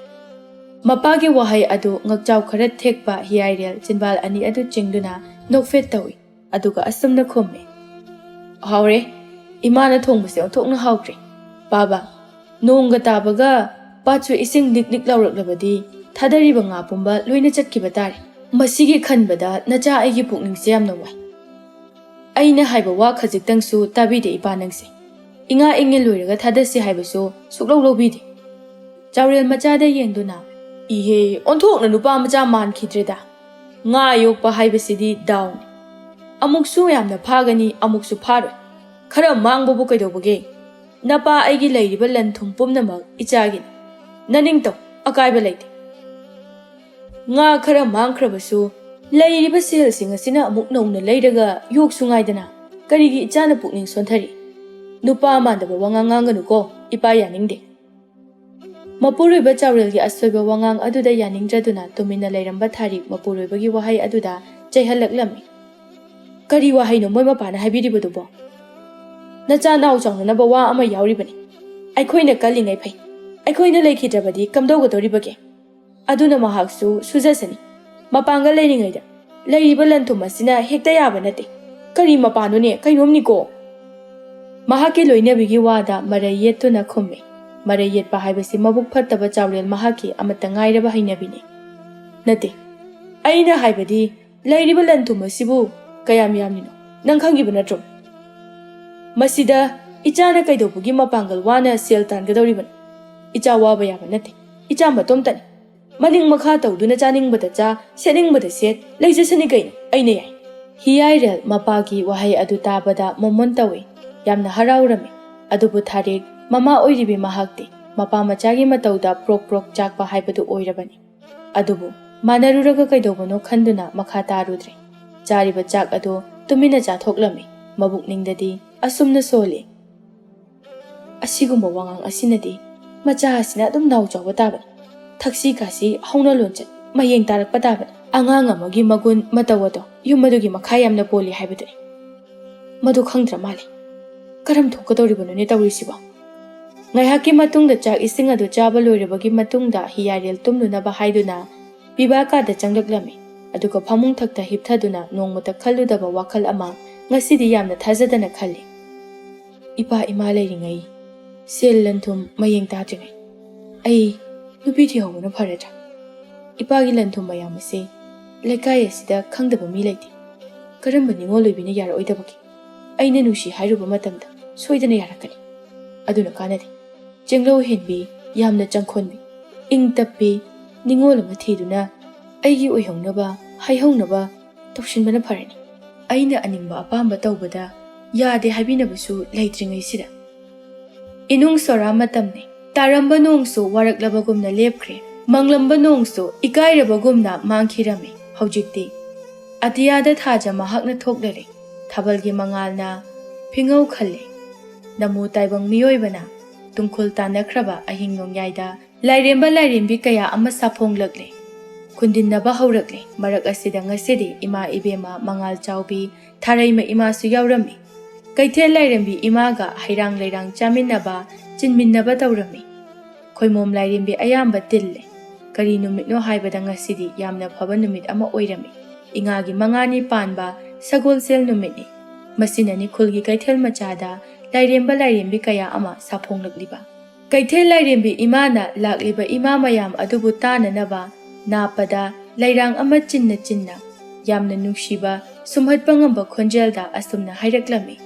ꯃꯄꯥꯒꯤ ꯋꯥꯍꯩ ꯑꯗꯨ ꯉꯛꯆꯥꯎ ꯈꯔ ꯊꯦꯛꯄ ꯍꯤꯌꯥꯏꯔꯦꯜ ꯆꯤꯟꯕꯥꯜ ꯑꯅꯤ ꯑꯗꯨ ꯆꯤꯡꯗꯨꯅ ꯅꯣꯛꯐꯦꯠ ꯇꯧꯏ꯫ ꯑꯗꯨꯒ ꯑꯁꯨꯝꯅ ꯈꯨꯝꯃꯤ, "ꯍꯥꯎꯔꯦ꯫ ꯏꯃꯥꯅ ꯊꯣꯡꯕꯁꯦ ꯑꯣꯟꯊꯣꯛꯅ ꯍꯥꯎꯈ꯭ꯔꯦ꯫ ꯄꯥꯕ, ꯅꯣꯡꯒ ꯇꯥꯕꯒ ꯄꯥꯠꯁꯨ ꯏꯁꯤꯡ ꯅꯤꯛ ꯅꯤꯛ ꯂꯥꯎꯔꯛꯂꯕꯗꯤ ꯊꯥꯗꯔꯤꯕ ꯉꯥ ꯄꯨꯝꯕ ꯂꯣꯏꯅ ꯆꯠꯈꯤꯕ ꯇꯥꯔꯦ꯫ ꯃꯁꯤꯒꯤ ꯈꯟꯕꯗ ꯅꯆꯥ ꯑꯩꯒꯤ ꯄꯨꯛꯅꯤꯡꯁꯦ ꯌꯥꯝꯅ ꯋꯥꯏ꯫ ꯑꯩꯅ ꯍꯥꯏꯕ ꯋꯥ ꯈꯖꯤꯛꯇꯪꯁꯨ ꯇꯥꯕꯤꯗꯦ ꯏꯄꯥ ꯅꯪꯁꯦ꯫ ꯏꯉꯥ ꯏꯉꯦꯜ ꯂꯣꯏꯔꯒ ꯊꯥꯗꯁꯤ ꯍꯥꯏꯕꯁꯨ ꯁꯨꯛꯂꯧ ꯂꯧꯕꯤꯗꯦ꯫" ꯆꯥꯎꯔꯦꯜ ꯃꯆꯥꯗ ꯌꯦꯡꯗꯨꯅ, "ꯏꯍꯦ, ꯑꯣꯟꯊꯣꯛꯅ ꯅꯨꯄꯥ ꯃꯆꯥ ꯃꯥꯟꯈꯤꯗ꯭ꯔꯦꯗ꯫ ꯉꯥ ꯌꯣꯛꯄ ꯍꯥꯏꯕꯁꯤꯗꯤ ꯗꯥꯎꯅꯤ꯫ ꯑꯃꯨꯛꯁꯨ ꯌꯥꯝꯅ ꯐꯥꯒꯅꯤ, ꯑꯃꯨꯛꯁꯨ ꯐꯥꯔꯣꯏ꯫ ꯈꯔ ꯃꯥꯡꯕꯕꯨ ꯀꯩꯗꯧꯕꯒꯦ? ꯅꯄꯥ ꯑꯩꯒꯤ ꯂꯩꯔꯤꯕ ꯂꯟ ꯊꯨꯝ ꯄꯨꯝꯅꯃꯛ ꯏꯆꯥꯒꯤꯅꯤ꯫ ꯅꯅꯤꯡꯇꯧ, ꯑꯀꯥꯏꯕ ꯂꯩꯇꯦ꯫ ꯉꯥ ꯈꯔ ꯃꯥꯡꯈ꯭ꯔꯕꯁꯨ, ꯂꯩꯔꯤꯕ ꯁꯦꯜꯁꯤꯡ ꯑꯁꯤꯅ ꯑꯃꯨꯛ ꯅꯧꯅ ꯂꯩꯔꯒ ꯌꯣꯛꯁꯨ ꯉꯥꯏꯗꯅ꯫ ꯀꯔꯤꯒꯤ ꯏꯆꯥꯅ ꯄꯨꯛꯅꯤꯡ ꯁꯣꯟꯊꯔꯤ? ꯅꯨꯄꯥ ꯃꯥꯟꯗꯕ ꯋꯥꯉꯥꯡ ꯉꯥꯡꯒꯅꯨꯀꯣ, ꯏꯄꯥ ꯌꯥꯅꯤꯡꯗꯦ꯫" ꯃꯄꯨꯔꯣꯏꯕ ꯆꯥꯎꯔꯦꯜꯒꯤ ꯑꯁꯣꯏꯕ ꯋꯥꯉꯥꯡ ꯑꯗꯨꯗ ꯌꯥꯅꯤꯡꯗ꯭ꯔꯗꯨꯅ ꯇꯨꯃꯤꯟꯅ ꯂꯩꯔꯝꯕ ꯊꯥꯔꯤꯛ ꯃꯄꯨꯔꯣꯏꯕꯒꯤ ꯋꯥꯍꯩ ꯑꯗꯨꯗ ꯆꯩꯍꯜꯂꯛꯂꯝꯃꯤ꯫ "ꯀꯔꯤ ꯋꯥꯍꯩꯅꯣ ꯃꯣꯏ ꯃꯄꯥꯅ ꯍꯥꯏꯕꯤꯔꯤꯕꯗꯨꯕꯣ? ꯅꯆꯥ ꯅꯥꯎ ꯆꯥꯎꯅꯅꯕ ꯋꯥ ꯑꯃ ꯌꯥꯎꯔꯤꯕꯅꯤ꯫ ꯑꯩꯈꯣꯏꯅ ꯀꯜꯂꯤꯉꯩ ꯐꯩ꯫ ꯑꯩꯈꯣꯏꯅ ꯂꯩꯈꯤꯗ꯭ꯔꯕꯗꯤ ꯀꯝꯗꯧꯒꯗꯧꯔꯤꯕꯒꯦ? ꯑꯗꯨꯅ ꯃꯍꯥꯛꯁꯨ ꯁꯨꯖꯁꯅꯤ꯫ ꯃꯄꯥꯡꯒꯜ ꯂꯩꯔꯤꯉꯩꯗ ꯂꯩꯔꯤꯕ ꯂꯟ ꯊꯨꯝ ꯑꯁꯤꯅ ꯍꯦꯛꯇ ꯌꯥꯕ ꯅꯠꯇꯦ꯫ ꯀꯔꯤ ꯃꯄꯥꯅꯣꯅꯦ, ꯀꯩꯅꯣꯝꯅꯤꯀꯣ꯫" ꯃꯍꯥꯛꯀꯤ ꯂꯣꯏꯅꯕꯤꯒꯤ ꯋꯥꯗ ꯃꯔꯩ ꯌꯦꯠꯇꯨꯅ ꯈꯨꯝꯃꯤ꯫ ꯃꯔꯩ ꯌꯦꯠꯄ ꯍꯥꯏꯕꯁꯤ ꯃꯕꯨꯛ ꯐꯠꯇꯕ ꯆꯥꯎꯔꯦꯜ ꯃꯍꯥꯛꯀꯤ ꯑꯃꯠꯇ ꯉꯥꯏꯔꯕ ꯍꯩꯅꯕꯤꯅꯤ꯫ "ꯅꯠꯇꯦ, ꯑꯩꯅ ꯍꯥꯏꯕꯗꯤ ꯂꯩꯔꯤꯕ ꯂꯟ ꯊꯨꯝ ꯑꯁꯤꯕꯨ ꯀꯌꯥꯝ ꯌꯥꯝꯂꯤꯅꯣ ꯅꯪ ꯈꯪꯉꯤꯕ ꯅꯠꯇ꯭ꯔꯣ? ꯃꯁꯤꯗ ꯏꯆꯥꯅ ꯀꯩꯗꯧꯕꯒꯤ ꯃꯄꯥꯡꯒꯜ ꯋꯥꯅ ꯁꯦꯜ ꯇꯥꯟꯒꯗꯧꯔꯤꯕꯅꯣ? ꯏꯆꯥ ꯋꯥꯕ ꯌꯥꯕ ꯅꯠꯇꯦ꯫ ꯏꯆꯥ ꯃꯇꯣꯝꯇꯅꯤ꯫ ꯃꯅꯤꯡ ꯃꯈꯥ ꯇꯧꯗꯨꯅ ꯆꯥꯅꯤꯡꯕꯗ ꯆꯥ, ꯁꯦꯠꯅꯤꯡꯕꯗ ꯁꯦꯠ, ꯂꯩꯖꯁꯅꯤ ꯀꯩꯅꯣ, ꯑꯩꯅ ꯌꯥꯏ꯫" ꯍꯤꯌꯥꯏꯔꯦꯜ ꯃꯄꯥꯒꯤ ꯋꯥꯍꯩ ꯑꯗꯨ ꯇꯥꯕꯗ ꯃꯣꯃꯣꯟ ꯇꯧꯏ꯫ ꯌꯥꯝꯅ ꯍꯔꯥꯎꯔꯝꯃꯤ꯫ ꯑꯗꯨꯕꯨ ꯊꯥꯔꯤꯛ ꯃꯃꯥ ꯑꯣꯏꯔꯤꯕꯤ ꯃꯍꯥꯛꯇꯤ ꯃꯄꯥ ꯃꯆꯥꯒꯤ ꯃꯇꯧꯗ ꯄ꯭ꯔꯣꯛ ꯄ꯭ꯔꯣꯛ ꯆꯥꯛꯄ ꯍꯥꯏꯕꯗꯨ ꯑꯣꯏꯔꯕꯅꯤ꯫ ꯑꯗꯨꯕꯨ ꯃꯥꯟꯅꯔꯨꯔꯒ ꯀꯩꯗꯧꯕꯅꯣ ꯈꯟꯗꯨꯅ ꯃꯈꯥ ꯇꯥꯔꯨꯗ꯭ꯔꯦ꯫ ꯆꯥꯔꯤꯕ ꯆꯥꯛ ꯑꯗꯨ ꯇꯨꯃꯤꯟꯅ ꯆꯥꯊꯣꯛꯂꯝꯃꯤ꯫ ꯃꯕꯨꯛꯅꯤꯡꯗꯗꯤ ꯑꯁꯨꯝꯅ ꯁꯣꯜꯂꯤ, "ꯑꯁꯤꯒꯨꯝꯕ ꯋꯥꯉꯥꯡ ꯑꯁꯤꯅꯗꯤ ꯃꯆꯥ ꯑꯁꯤꯅ ꯑꯗꯨꯝ ꯅꯥꯎ ꯆꯥꯎꯕ ꯇꯥꯕꯅꯤ꯫ ꯊꯛꯁꯤ ꯈꯥꯁꯤ ꯍꯧꯅ ꯂꯣꯟꯆꯠ꯫ ꯃꯌꯦꯡ ꯇꯥꯔꯛꯄ ꯇꯥꯕꯅꯤ꯫ ꯑꯉꯥꯡ ꯑꯃꯒꯤ ꯃꯒꯨꯟ ꯃꯇꯧ ꯑꯗꯣ ꯌꯨꯝ ꯑꯗꯨꯒꯤ ꯃꯈꯥ ꯌꯥꯝꯅ ꯄꯣꯜꯂꯤ ꯍꯥꯏꯕꯗꯨꯅꯤ꯫ ꯃꯗꯨ ꯈꯪꯗ꯭ꯔ ꯃꯥꯜꯂꯦ꯫ ꯀꯔꯝ ꯊꯣꯛꯀꯗꯧꯔꯤꯕꯅꯣꯅꯦ ꯇꯧꯔꯤꯁꯤꯕꯣ? ꯉꯥꯏꯍꯥꯛꯀꯤ ꯃꯇꯨꯡꯗ ꯆꯥꯛ ꯏꯁꯤꯡ ꯑꯗꯨ ꯆꯥꯕ ꯂꯣꯏꯔꯕꯒꯤ ꯃꯇꯨꯡꯗ ꯍꯤꯌꯥꯔꯦꯜ ꯇꯨꯝꯂꯨꯅꯕ ꯍꯥꯏꯗꯨꯅ ꯄꯤꯕꯥ ꯀꯥꯗ ꯆꯪꯂꯛꯂꯝꯃꯤ꯫ ꯑꯗꯨꯒ ꯐꯃꯨꯡ ꯊꯛꯇ ꯍꯤꯞꯊꯗꯨꯅ ꯅꯣꯡꯃꯇ ꯈꯜꯂꯨꯗꯕ ꯋꯥꯈꯜ ꯑꯃ ꯉꯁꯤꯗꯤ ꯌꯥꯝꯅ ꯊꯥꯖꯗꯅ ꯈꯜꯂꯤ꯫ ꯏꯄꯥ ꯏꯃꯥ ꯂꯩꯔꯤꯉꯩ, ꯁꯦꯜ ꯂꯟ ꯊꯨꯝ ꯃꯌꯦꯡ ꯇꯥꯗ꯭ꯔꯤꯉꯩ, ꯑꯩ ꯅꯨꯄꯤ ꯊꯤꯍꯧꯕꯅ ꯐꯔꯗ꯭ꯔꯥ? ꯏꯄꯥꯒꯤ ꯂꯟ ꯊꯨꯝ ꯃꯌꯥꯝ ꯑꯁꯤ ꯂꯩꯀꯥꯏ ꯑꯁꯤꯗ ꯈꯪꯗꯕ ꯃꯤ ꯂꯩꯇꯦ꯫ ꯀꯔꯝꯕ ꯅꯤꯉꯣꯜ ꯑꯣꯏꯕꯤꯅ ꯌꯥꯔꯛꯑꯣꯏꯗꯕꯒꯦ? ꯑꯩꯅ ꯅꯨꯡꯁꯤ ꯍꯥꯏꯔꯨꯕ ꯃꯇꯝꯗ ꯁꯣꯏꯗꯅ ꯌꯥꯔꯛꯀꯅꯤ꯫ ꯑꯗꯨꯅ ꯀꯥꯟꯅꯗꯦ꯫ ꯆꯦꯡꯂꯧ ꯍꯦꯟꯕꯤ, ꯌꯥꯝꯅ ꯆꯪꯈꯣꯟꯕꯤ, ꯏꯪ ꯇꯞꯄꯤ ꯅꯤꯉꯣꯜ ꯑꯃ ꯊꯤꯗꯨꯅ ꯑꯩꯒꯤ ꯑꯣꯏꯍꯧꯅꯕ, ꯍꯥꯏꯍꯧꯅꯕ ꯇꯧꯁꯤꯟꯕꯅ ꯐꯔꯅꯤ꯫ ꯑꯩꯅ ꯑꯅꯤꯡꯕ ꯑꯄꯥꯝꯕ ꯇꯧꯕꯗ ꯌꯥꯗꯦ ꯍꯥꯏꯕꯤꯅꯕꯁꯨ ꯂꯩꯇ꯭ꯔꯤꯉꯩꯁꯤꯗ꯫ ꯏꯅꯨꯡ ꯁꯣꯔꯥ ꯃꯇꯝꯅꯤ꯫ ꯇꯥꯔꯝꯕ ꯅꯣꯡꯁꯨ ꯋꯥꯔꯛꯂꯕꯒꯨꯝꯅ ꯂꯦꯞꯈ꯭ꯔꯦ꯫ ꯃꯪꯂꯝꯕ ꯅꯣꯡꯁꯨ ꯏꯀꯥꯏꯔꯕꯒꯨꯝꯅ ꯃꯥꯡꯈꯤꯔꯝꯃꯤ꯫ ꯍꯧꯖꯤꯛꯇꯤ ꯑꯇꯤꯌꯥꯗ ꯊꯥꯖ ꯃꯍꯥꯛꯅ ꯊꯣꯛꯂꯔꯦ꯫ ꯊꯥꯕꯜꯒꯤ ꯃꯉꯥꯜꯅ ꯐꯤꯉꯧ ꯈꯜꯂꯦ꯫ ꯅꯃꯨ ꯇꯥꯏꯕꯪ ꯃꯤꯑꯣꯏꯕꯅ ꯇꯨꯡꯈꯨꯜ ꯇꯥꯟꯅꯈ꯭ꯔꯕ ꯑꯍꯤꯡ ꯅꯣꯡꯌꯥꯏꯗ ꯂꯥꯏꯔꯦꯝꯕ ꯂꯥꯏꯔꯦꯝꯕꯤ ꯀꯌꯥ ꯑꯃ ꯁꯥꯐꯣꯡꯂꯛꯂꯦ꯫ ꯈꯨꯟꯗꯤꯟꯅꯕ ꯍꯧꯔꯛꯂꯦ꯫ ꯃꯔꯛ ꯑꯁꯤꯗ ꯉꯁꯤꯗꯤ ꯏꯃꯥ ꯏꯕꯦꯝꯃ ꯃꯉꯥꯜ ꯆꯥꯎꯕꯤ, ꯊꯥꯔꯩꯃ ꯏꯃꯥꯁꯨ ꯌꯥꯎꯔꯝꯃꯤ꯫ ꯀꯩꯊꯦꯜ ꯂꯥꯏꯔꯦꯝꯕꯤ ꯏꯃꯥꯒ ꯍꯩꯔꯥꯡ ꯂꯩꯔꯥꯡ ꯆꯥꯃꯤꯟꯅꯕ, ꯆꯤꯟꯃꯤꯟꯅꯕ ꯇꯧꯔꯝꯃꯤ꯫ ꯈꯣꯏꯃꯣꯝ ꯂꯥꯏꯔꯦꯝꯕꯤ ꯑꯌꯥꯝꯕ ꯇꯤꯜꯂꯦ꯫ ꯀꯔꯤ ꯅꯨꯃꯤꯠꯅꯣ ꯍꯥꯏꯕꯗ ꯉꯁꯤꯗꯤ ꯌꯥꯝꯅ ꯐꯕ ꯅꯨꯃꯤꯠ ꯑꯃ ꯑꯣꯏꯔꯝꯃꯤ꯫ ꯏꯉꯥꯒꯤ ꯃꯉꯥꯅꯤ ꯄꯥꯟꯕ ꯁꯒꯣꯜꯁꯦꯜ ꯅꯨꯃꯤꯠꯅꯤ꯫ ꯃꯁꯤꯅꯅꯤ ꯈꯨꯜꯒꯤ ꯀꯩꯊꯦꯜ ꯃꯆꯥꯗ ꯂꯥꯏꯔꯦꯝꯕ ꯂꯥꯏꯔꯦꯝꯕꯤ ꯀꯌꯥ ꯑꯃ ꯁꯥꯐꯣꯡꯂꯛꯂꯤꯕ꯫ ꯀꯩꯊꯦꯜ ꯂꯥꯏꯔꯦꯝꯕꯤ ꯏꯃꯥꯅ ꯂꯥꯛꯂꯤꯕ ꯏꯃꯥ ꯃꯌꯥꯝ ꯑꯗꯨꯕꯨ ꯇꯥꯅꯅꯕ ꯅꯥꯞꯄꯗ ꯂꯩꯔꯥꯡ ꯑꯃ ꯆꯤꯟꯅ ꯆꯤꯟꯅ ꯌꯥꯝꯅ ꯅꯨꯡꯁꯤꯕ, ꯁꯨꯝꯍꯠꯄ ꯉꯝꯕ ꯈꯣꯟꯖꯦꯜꯗ ꯑꯁꯨꯝꯅ ꯍꯥꯏꯔꯛꯂꯝꯃꯤ꯫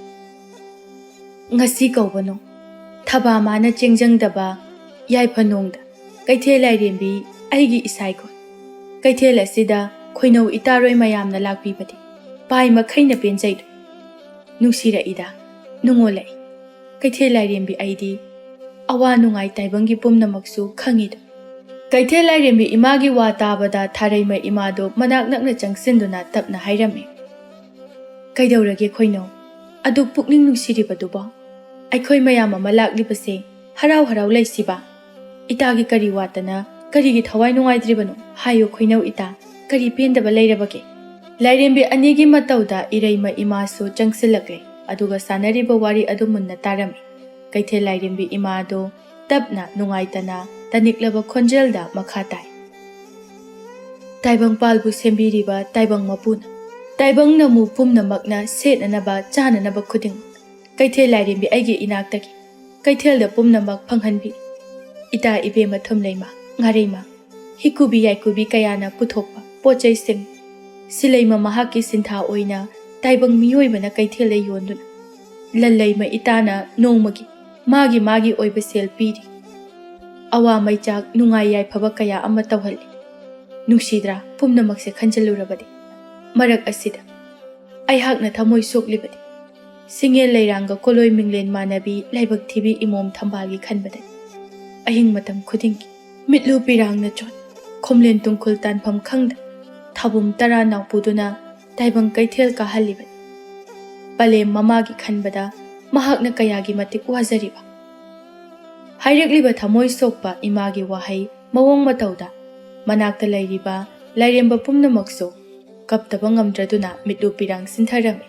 ꯉꯁꯤ ꯀꯧꯕꯅꯣ ꯊꯕꯥ ꯃꯥꯅ ꯆꯦꯡꯖꯪꯗꯕ ꯌꯥꯏꯐ ꯅꯣꯡꯗ, ꯀꯩꯊꯦꯜ ꯂꯥꯏꯔꯦꯝꯕꯤ ꯑꯩꯒꯤ ꯏꯁꯥꯏꯈꯣꯏ꯫ ꯀꯩꯊꯦꯜ ꯑꯁꯤꯗ ꯈꯣꯏꯅꯧ ꯏꯇꯥꯔꯣꯏ ꯃꯌꯥꯝꯅ ꯂꯥꯛꯄꯤꯕꯗꯤ ꯄꯥꯏ ꯃꯈꯩꯅ ꯄꯦꯟꯖꯩꯗꯣ꯫ ꯅꯨꯡꯁꯤꯔꯛꯏꯗ, ꯅꯨꯡꯉꯣꯜꯂꯛꯏ꯫ ꯀꯩꯊꯦꯜ ꯂꯥꯏꯔꯦꯝꯕꯤ ꯑꯩꯗꯤ ꯑꯋꯥ ꯅꯨꯡꯉꯥꯏ ꯇꯥꯏꯕꯪꯒꯤ ꯄꯨꯝꯅꯃꯛꯁꯨ ꯈꯪꯉꯤꯗꯣ꯫ ꯀꯩꯊꯦꯜ ꯂꯥꯏꯔꯦꯝꯕꯤ ꯏꯃꯥꯒꯤ ꯋꯥ ꯇꯥꯕꯗ ꯊꯥꯔꯩꯃ ꯏꯃꯥꯗꯣ ꯃꯅꯥꯛ ꯅꯛꯅ ꯆꯪꯁꯤꯟꯗꯨꯅ ꯇꯞꯅ ꯍꯥꯏꯔꯝꯃꯤ꯫ ꯀꯩꯗꯧꯔꯒꯦ ꯈꯣꯏꯅꯧ? ꯑꯗꯨꯛ ꯄꯨꯛꯅꯤꯡ ꯅꯨꯡꯁꯤꯔꯤꯕꯗꯨꯕꯣ? ꯑꯩꯈꯣꯏ ꯃꯌꯥꯝ ꯑꯃ ꯂꯥꯛꯂꯤꯕꯁꯦ ꯍꯔꯥꯎ ꯍꯔꯥꯎ ꯂꯩꯁꯤꯕ? ꯏꯇꯥꯒꯤ ꯀꯔꯤ ꯋꯥꯠꯇꯅ "ꯀꯔꯤꯒꯤ ꯊꯋꯥꯏ ꯅꯨꯡꯉꯥꯏꯇ꯭ꯔꯤꯕꯅꯣ? ꯍꯥꯏꯌꯨ ꯈꯣꯏꯅꯧ ꯏꯇꯥ, ꯀꯔꯤ ꯄꯦꯟꯗꯕ ꯂꯩꯔꯕꯒꯦ?" ꯂꯥꯏꯔꯦꯝꯕꯤ ꯑꯅꯤꯒꯤ ꯃꯇꯧꯗ ꯏꯔꯩꯃ ꯏꯃꯥꯁꯨ ꯆꯪꯁꯤꯜꯂꯛꯂꯦ, ꯑꯗꯨꯒ ꯁꯥꯟꯅꯔꯤꯕ ꯋꯥꯔꯤ ꯑꯗꯨ ꯃꯨꯟꯅ ꯇꯥꯔꯝꯃꯤ꯫ ꯀꯩꯊꯦꯜ ꯂꯥꯏꯔꯦꯝꯕꯤ ꯏꯃꯥꯗꯨ ꯇꯞꯅ, ꯅꯨꯡꯉꯥꯏꯇꯅ, ꯇꯅꯤꯛꯂꯕ ꯈꯣꯟꯖꯦꯜꯗ ꯃꯈꯥ ꯇꯥꯏ: "ꯇꯥꯏꯕꯪꯄꯥꯜꯕꯨ ꯁꯦꯝꯕꯤꯔꯤꯕ ꯇꯥꯏꯕꯪ ꯃꯄꯨꯅ, ꯇꯥꯏꯕꯪ ꯅꯃꯨ ꯄꯨꯝꯅꯃꯛꯅ ꯁꯦꯠꯅꯅꯕ, ꯆꯥꯅꯅꯕ ꯈꯨꯗꯤꯡꯃꯛ ꯀꯩꯊꯦꯜ ꯂꯥꯏꯔꯦꯝꯕꯤ ꯑꯩꯒꯤ ꯏꯅꯥꯛꯇꯒꯤ ꯀꯩꯊꯦꯜꯗ ꯄꯨꯝꯅꯃꯛ ꯐꯪꯍꯟꯕꯤ꯫ ꯏꯇꯥ ꯏꯕꯦꯝꯃ ꯊꯨꯝꯂꯩꯃ, ꯉꯥꯔꯩꯃ, ꯍꯤꯀꯨꯕꯤ ꯌꯥꯏꯀꯨꯕꯤ ꯀꯌꯥꯅ ꯄꯨꯊꯣꯛꯄ ꯄꯣꯠ ꯆꯩꯁꯤꯡ, ꯁꯤꯂꯩꯃ ꯃꯍꯥꯛꯀꯤ ꯁꯤꯟꯊꯥ ꯑꯣꯏꯅ ꯇꯥꯏꯕꯪ ꯃꯤꯑꯣꯏꯕꯅ ꯀꯩꯊꯦꯜꯗ ꯌꯣꯟꯗꯨꯅ, ꯂꯜꯂꯩꯃ ꯏꯇꯥꯅ ꯅꯣꯡꯃꯒꯤ ꯃꯥꯒꯤ ꯃꯥꯒꯤ ꯑꯣꯏꯕ ꯁꯦꯜ ꯄꯤꯔꯤ꯫ ꯑꯋꯥ ꯃꯩꯆꯥꯛ, ꯅꯨꯡꯉꯥꯏ ꯌꯥꯏꯐꯕ ꯀꯌꯥ ꯑꯃ ꯇꯧꯍꯜꯂꯤ꯫ ꯅꯨꯡꯁꯤꯗ꯭ꯔꯥ ꯄꯨꯝꯅꯃꯛꯁꯦ ꯈꯟꯖꯜꯂꯨꯔꯕꯗꯤ? ꯃꯔꯛ ꯑꯁꯤꯗ ꯑꯩꯍꯥꯛꯅ ꯊꯃꯣꯏ ꯁꯣꯛꯂꯤꯕꯗꯤ ꯁꯤꯡꯉꯦꯜ ꯂꯩꯔꯥꯡꯒ ꯀꯣꯂꯣꯏ ꯃꯤꯡꯂꯦꯟ ꯃꯥꯟꯅꯕꯤ ꯂꯥꯏꯕꯛ ꯊꯤꯕꯤ ꯏꯃꯣꯝ ꯊꯝꯕꯥꯜꯒꯤ ꯈꯟꯕꯗꯅꯤ꯫ ꯑꯍꯤꯡ ꯃꯇꯝ ꯈꯨꯗꯤꯡꯒꯤ ꯃꯤꯠꯂꯨ ꯄꯤꯔꯥꯡꯅ ꯆꯣꯠ, ꯈꯣꯝꯂꯦꯟ ꯇꯨꯡꯈꯨꯜ ꯇꯥꯟꯐꯝ ꯈꯪꯗ ꯊꯥꯕꯨꯝ ꯇꯔꯥ ꯅꯥꯎꯄꯨꯗꯨꯅ ꯇꯥꯏꯕꯪ ꯀꯩꯊꯦꯜ ꯀꯥꯍꯜꯂꯤꯕꯅꯤ꯫ ꯄꯂꯦꯝ ꯃꯃꯥꯒꯤ ꯈꯟꯕꯗ ꯃꯍꯥꯛꯅ ꯀꯌꯥꯒꯤ ꯃꯇꯤꯛ ꯋꯥꯖꯔꯤꯕ꯫ ꯍꯥꯏꯔꯛꯂꯤꯕ ꯊꯃꯣꯏ ꯁꯣꯛꯄ ꯏꯃꯥꯒꯤ ꯋꯥꯍꯩ ꯃꯑꯣꯡ ꯃꯇꯧꯗ ꯃꯅꯥꯛꯇ ꯂꯩꯔꯤꯕ ꯂꯥꯏꯔꯦꯝꯕ ꯄꯨꯝꯅꯃꯛꯁꯨ ꯀꯞꯇꯕ ꯉꯝꯗ꯭ꯔꯗꯨꯅ ꯃꯤꯠꯂꯨ ꯄꯤꯔꯥꯡ ꯁꯤꯟꯊꯔꯝꯃꯤ꯫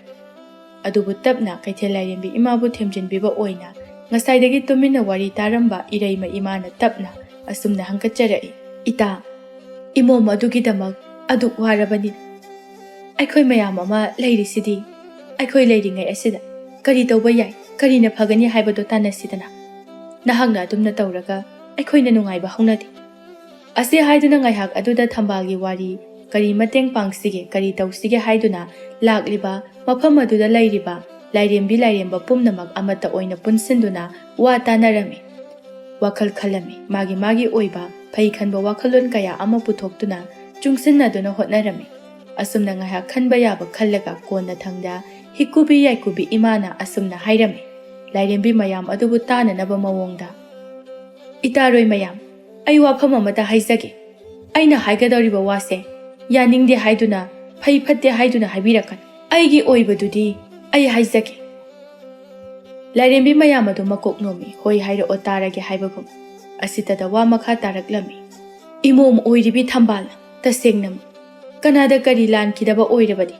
ꯑꯗꯨꯕꯨ ꯇꯞꯅ ꯀꯩꯊꯦꯜ ꯂꯥꯏꯔꯦꯝꯕꯤ ꯏꯃꯥꯕꯨ ꯊꯦꯝꯖꯤꯟꯕꯤꯕ ꯑꯣꯏꯅ ꯉꯁꯥꯏꯗꯒꯤ ꯇꯨꯃꯤꯟꯅ ꯋꯥꯔꯤ ꯇꯥꯔꯝꯕ ꯏꯔꯩꯃ ꯏꯃꯥꯅ ꯇꯞꯅ ꯑꯁꯨꯝꯅ ꯍꯪꯒꯠꯆꯔꯛꯏ: "ꯏꯇꯥ, ꯏꯃꯣꯝ ꯑꯗꯨꯒꯤꯗꯃꯛ ꯑꯗꯨꯛ ꯋꯥꯔꯕꯅꯤꯅ, ꯑꯩꯈꯣꯏ ꯃꯌꯥꯝ ꯑꯃ ꯂꯩꯔꯤꯁꯤꯗꯤ, ꯑꯩꯈꯣꯏ ꯂꯩꯔꯤꯉꯩ ꯑꯁꯤꯗ ꯀꯔꯤ ꯇꯧꯕ ꯌꯥꯏ, ꯀꯔꯤꯅ ꯐꯒꯅꯤ ꯍꯥꯏꯕꯗꯣ ꯇꯥꯟꯅꯁꯤꯗꯅ꯫ ꯅꯍꯥꯛꯅ ꯑꯗꯨꯝꯅ ꯇꯧꯔꯒ ꯑꯩꯈꯣꯏꯅ ꯅꯨꯡꯉꯥꯏꯕ ꯍꯧꯅꯗꯦ"꯫ ꯑꯁꯤ ꯍꯥꯏꯗꯨꯅ ꯉꯥꯏꯍꯥꯛ ꯑꯗꯨꯗ ꯊꯝꯕꯥꯜꯒꯤ ꯋꯥꯔꯤ, ꯀꯔꯤ ꯃꯇꯦꯡ ꯄꯥꯡꯁꯤꯒꯦ, ꯀꯔꯤ ꯇꯧꯁꯤꯒꯦ ꯍꯥꯏꯗꯨꯅ ꯂꯥꯛꯂꯤꯕ, ꯃꯐꯝ ꯑꯗꯨꯗ ꯂꯩꯔꯤꯕ ꯂꯥꯏꯔꯦꯝꯕꯤ ꯂꯥꯏꯔꯦꯝꯕ ꯄꯨꯝꯅꯃꯛ ꯑꯃꯠꯇ ꯑꯣꯏꯅ ꯄꯨꯟꯁꯤꯟꯗꯨꯅ ꯋꯥ ꯇꯥꯅꯔꯝꯃꯤ꯫ ꯋꯥꯈꯜ ꯈꯜꯂꯝꯃꯤ, ꯃꯥꯒꯤ ꯃꯥꯒꯤ ꯑꯣꯏꯕ ꯐꯩ ꯈꯟꯕ ꯋꯥꯈꯜꯂꯣꯟ ꯀꯌꯥ ꯑꯃ ꯄꯨꯊꯣꯛꯇꯨꯅ ꯆꯨꯡꯁꯤꯟꯅꯗꯨꯅ ꯍꯣꯠꯅꯔꯝꯃꯤ꯫ ꯑꯁꯨꯝꯅ ꯉꯥꯏꯍꯥꯛ ꯈꯟꯕ ꯌꯥꯕ ꯈꯜꯂꯒ ꯀꯣꯟꯅ ꯊꯪꯗ ꯍꯤꯀꯨꯕꯤ ꯌꯥꯏꯀꯨꯕꯤ ꯏꯃꯥꯅ ꯑꯁꯨꯝꯅ ꯍꯥꯏꯔꯝꯃꯤ: ꯂꯥꯏꯔꯦꯝꯕꯤ ꯃꯌꯥꯝ ꯑꯗꯨꯕꯨ ꯇꯥꯅꯅꯕ ꯃꯑꯣꯡꯗ, "ꯏꯇꯥꯔꯣꯏ ꯃꯌꯥꯝ, ꯑꯩ ꯋꯥꯐꯝ ꯑꯃꯇ ꯍꯥꯏꯖꯒꯦ꯫ ꯑꯩꯅ ꯍꯥꯏꯒꯗꯧꯔꯤꯕ ꯋꯥꯁꯦ ꯌꯥꯅꯤꯡꯗꯦ ꯍꯥꯏꯗꯨꯅ, ꯐꯩ ꯐꯠꯇꯦ ꯍꯥꯏꯗꯨꯅ ꯍꯥꯏꯕꯤꯔꯛꯀꯅꯨ꯫ ꯑꯩꯒꯤ ꯑꯣꯏꯕꯗꯨꯗꯤ ꯑꯩ ꯍꯥꯏꯖꯒꯦ"꯫ ꯂꯥꯏꯔꯦꯝꯕꯤ ꯃꯌꯥꯝ ꯑꯗꯨ ꯃꯀꯣꯛ ꯅꯣꯝꯃꯤ, ꯍꯣꯏ ꯍꯥꯏꯔꯛꯑꯣ ꯇꯥꯔꯒꯦ ꯍꯥꯏꯕꯒꯨꯝ꯫ ꯑꯁꯤꯇꯗ ꯋꯥ ꯃꯈꯥ ꯇꯥꯔꯛꯂꯝꯃꯤ: ꯏꯃꯣꯝ ꯑꯣꯏꯔꯤꯕꯤ ꯊꯝꯕꯥꯜꯅ ꯇꯁꯦꯡꯅꯃꯛ ꯀꯅꯥꯗ ꯀꯔꯤ ꯂꯥꯟꯈꯤꯗꯕ ꯑꯣꯏꯔꯕꯗꯤ,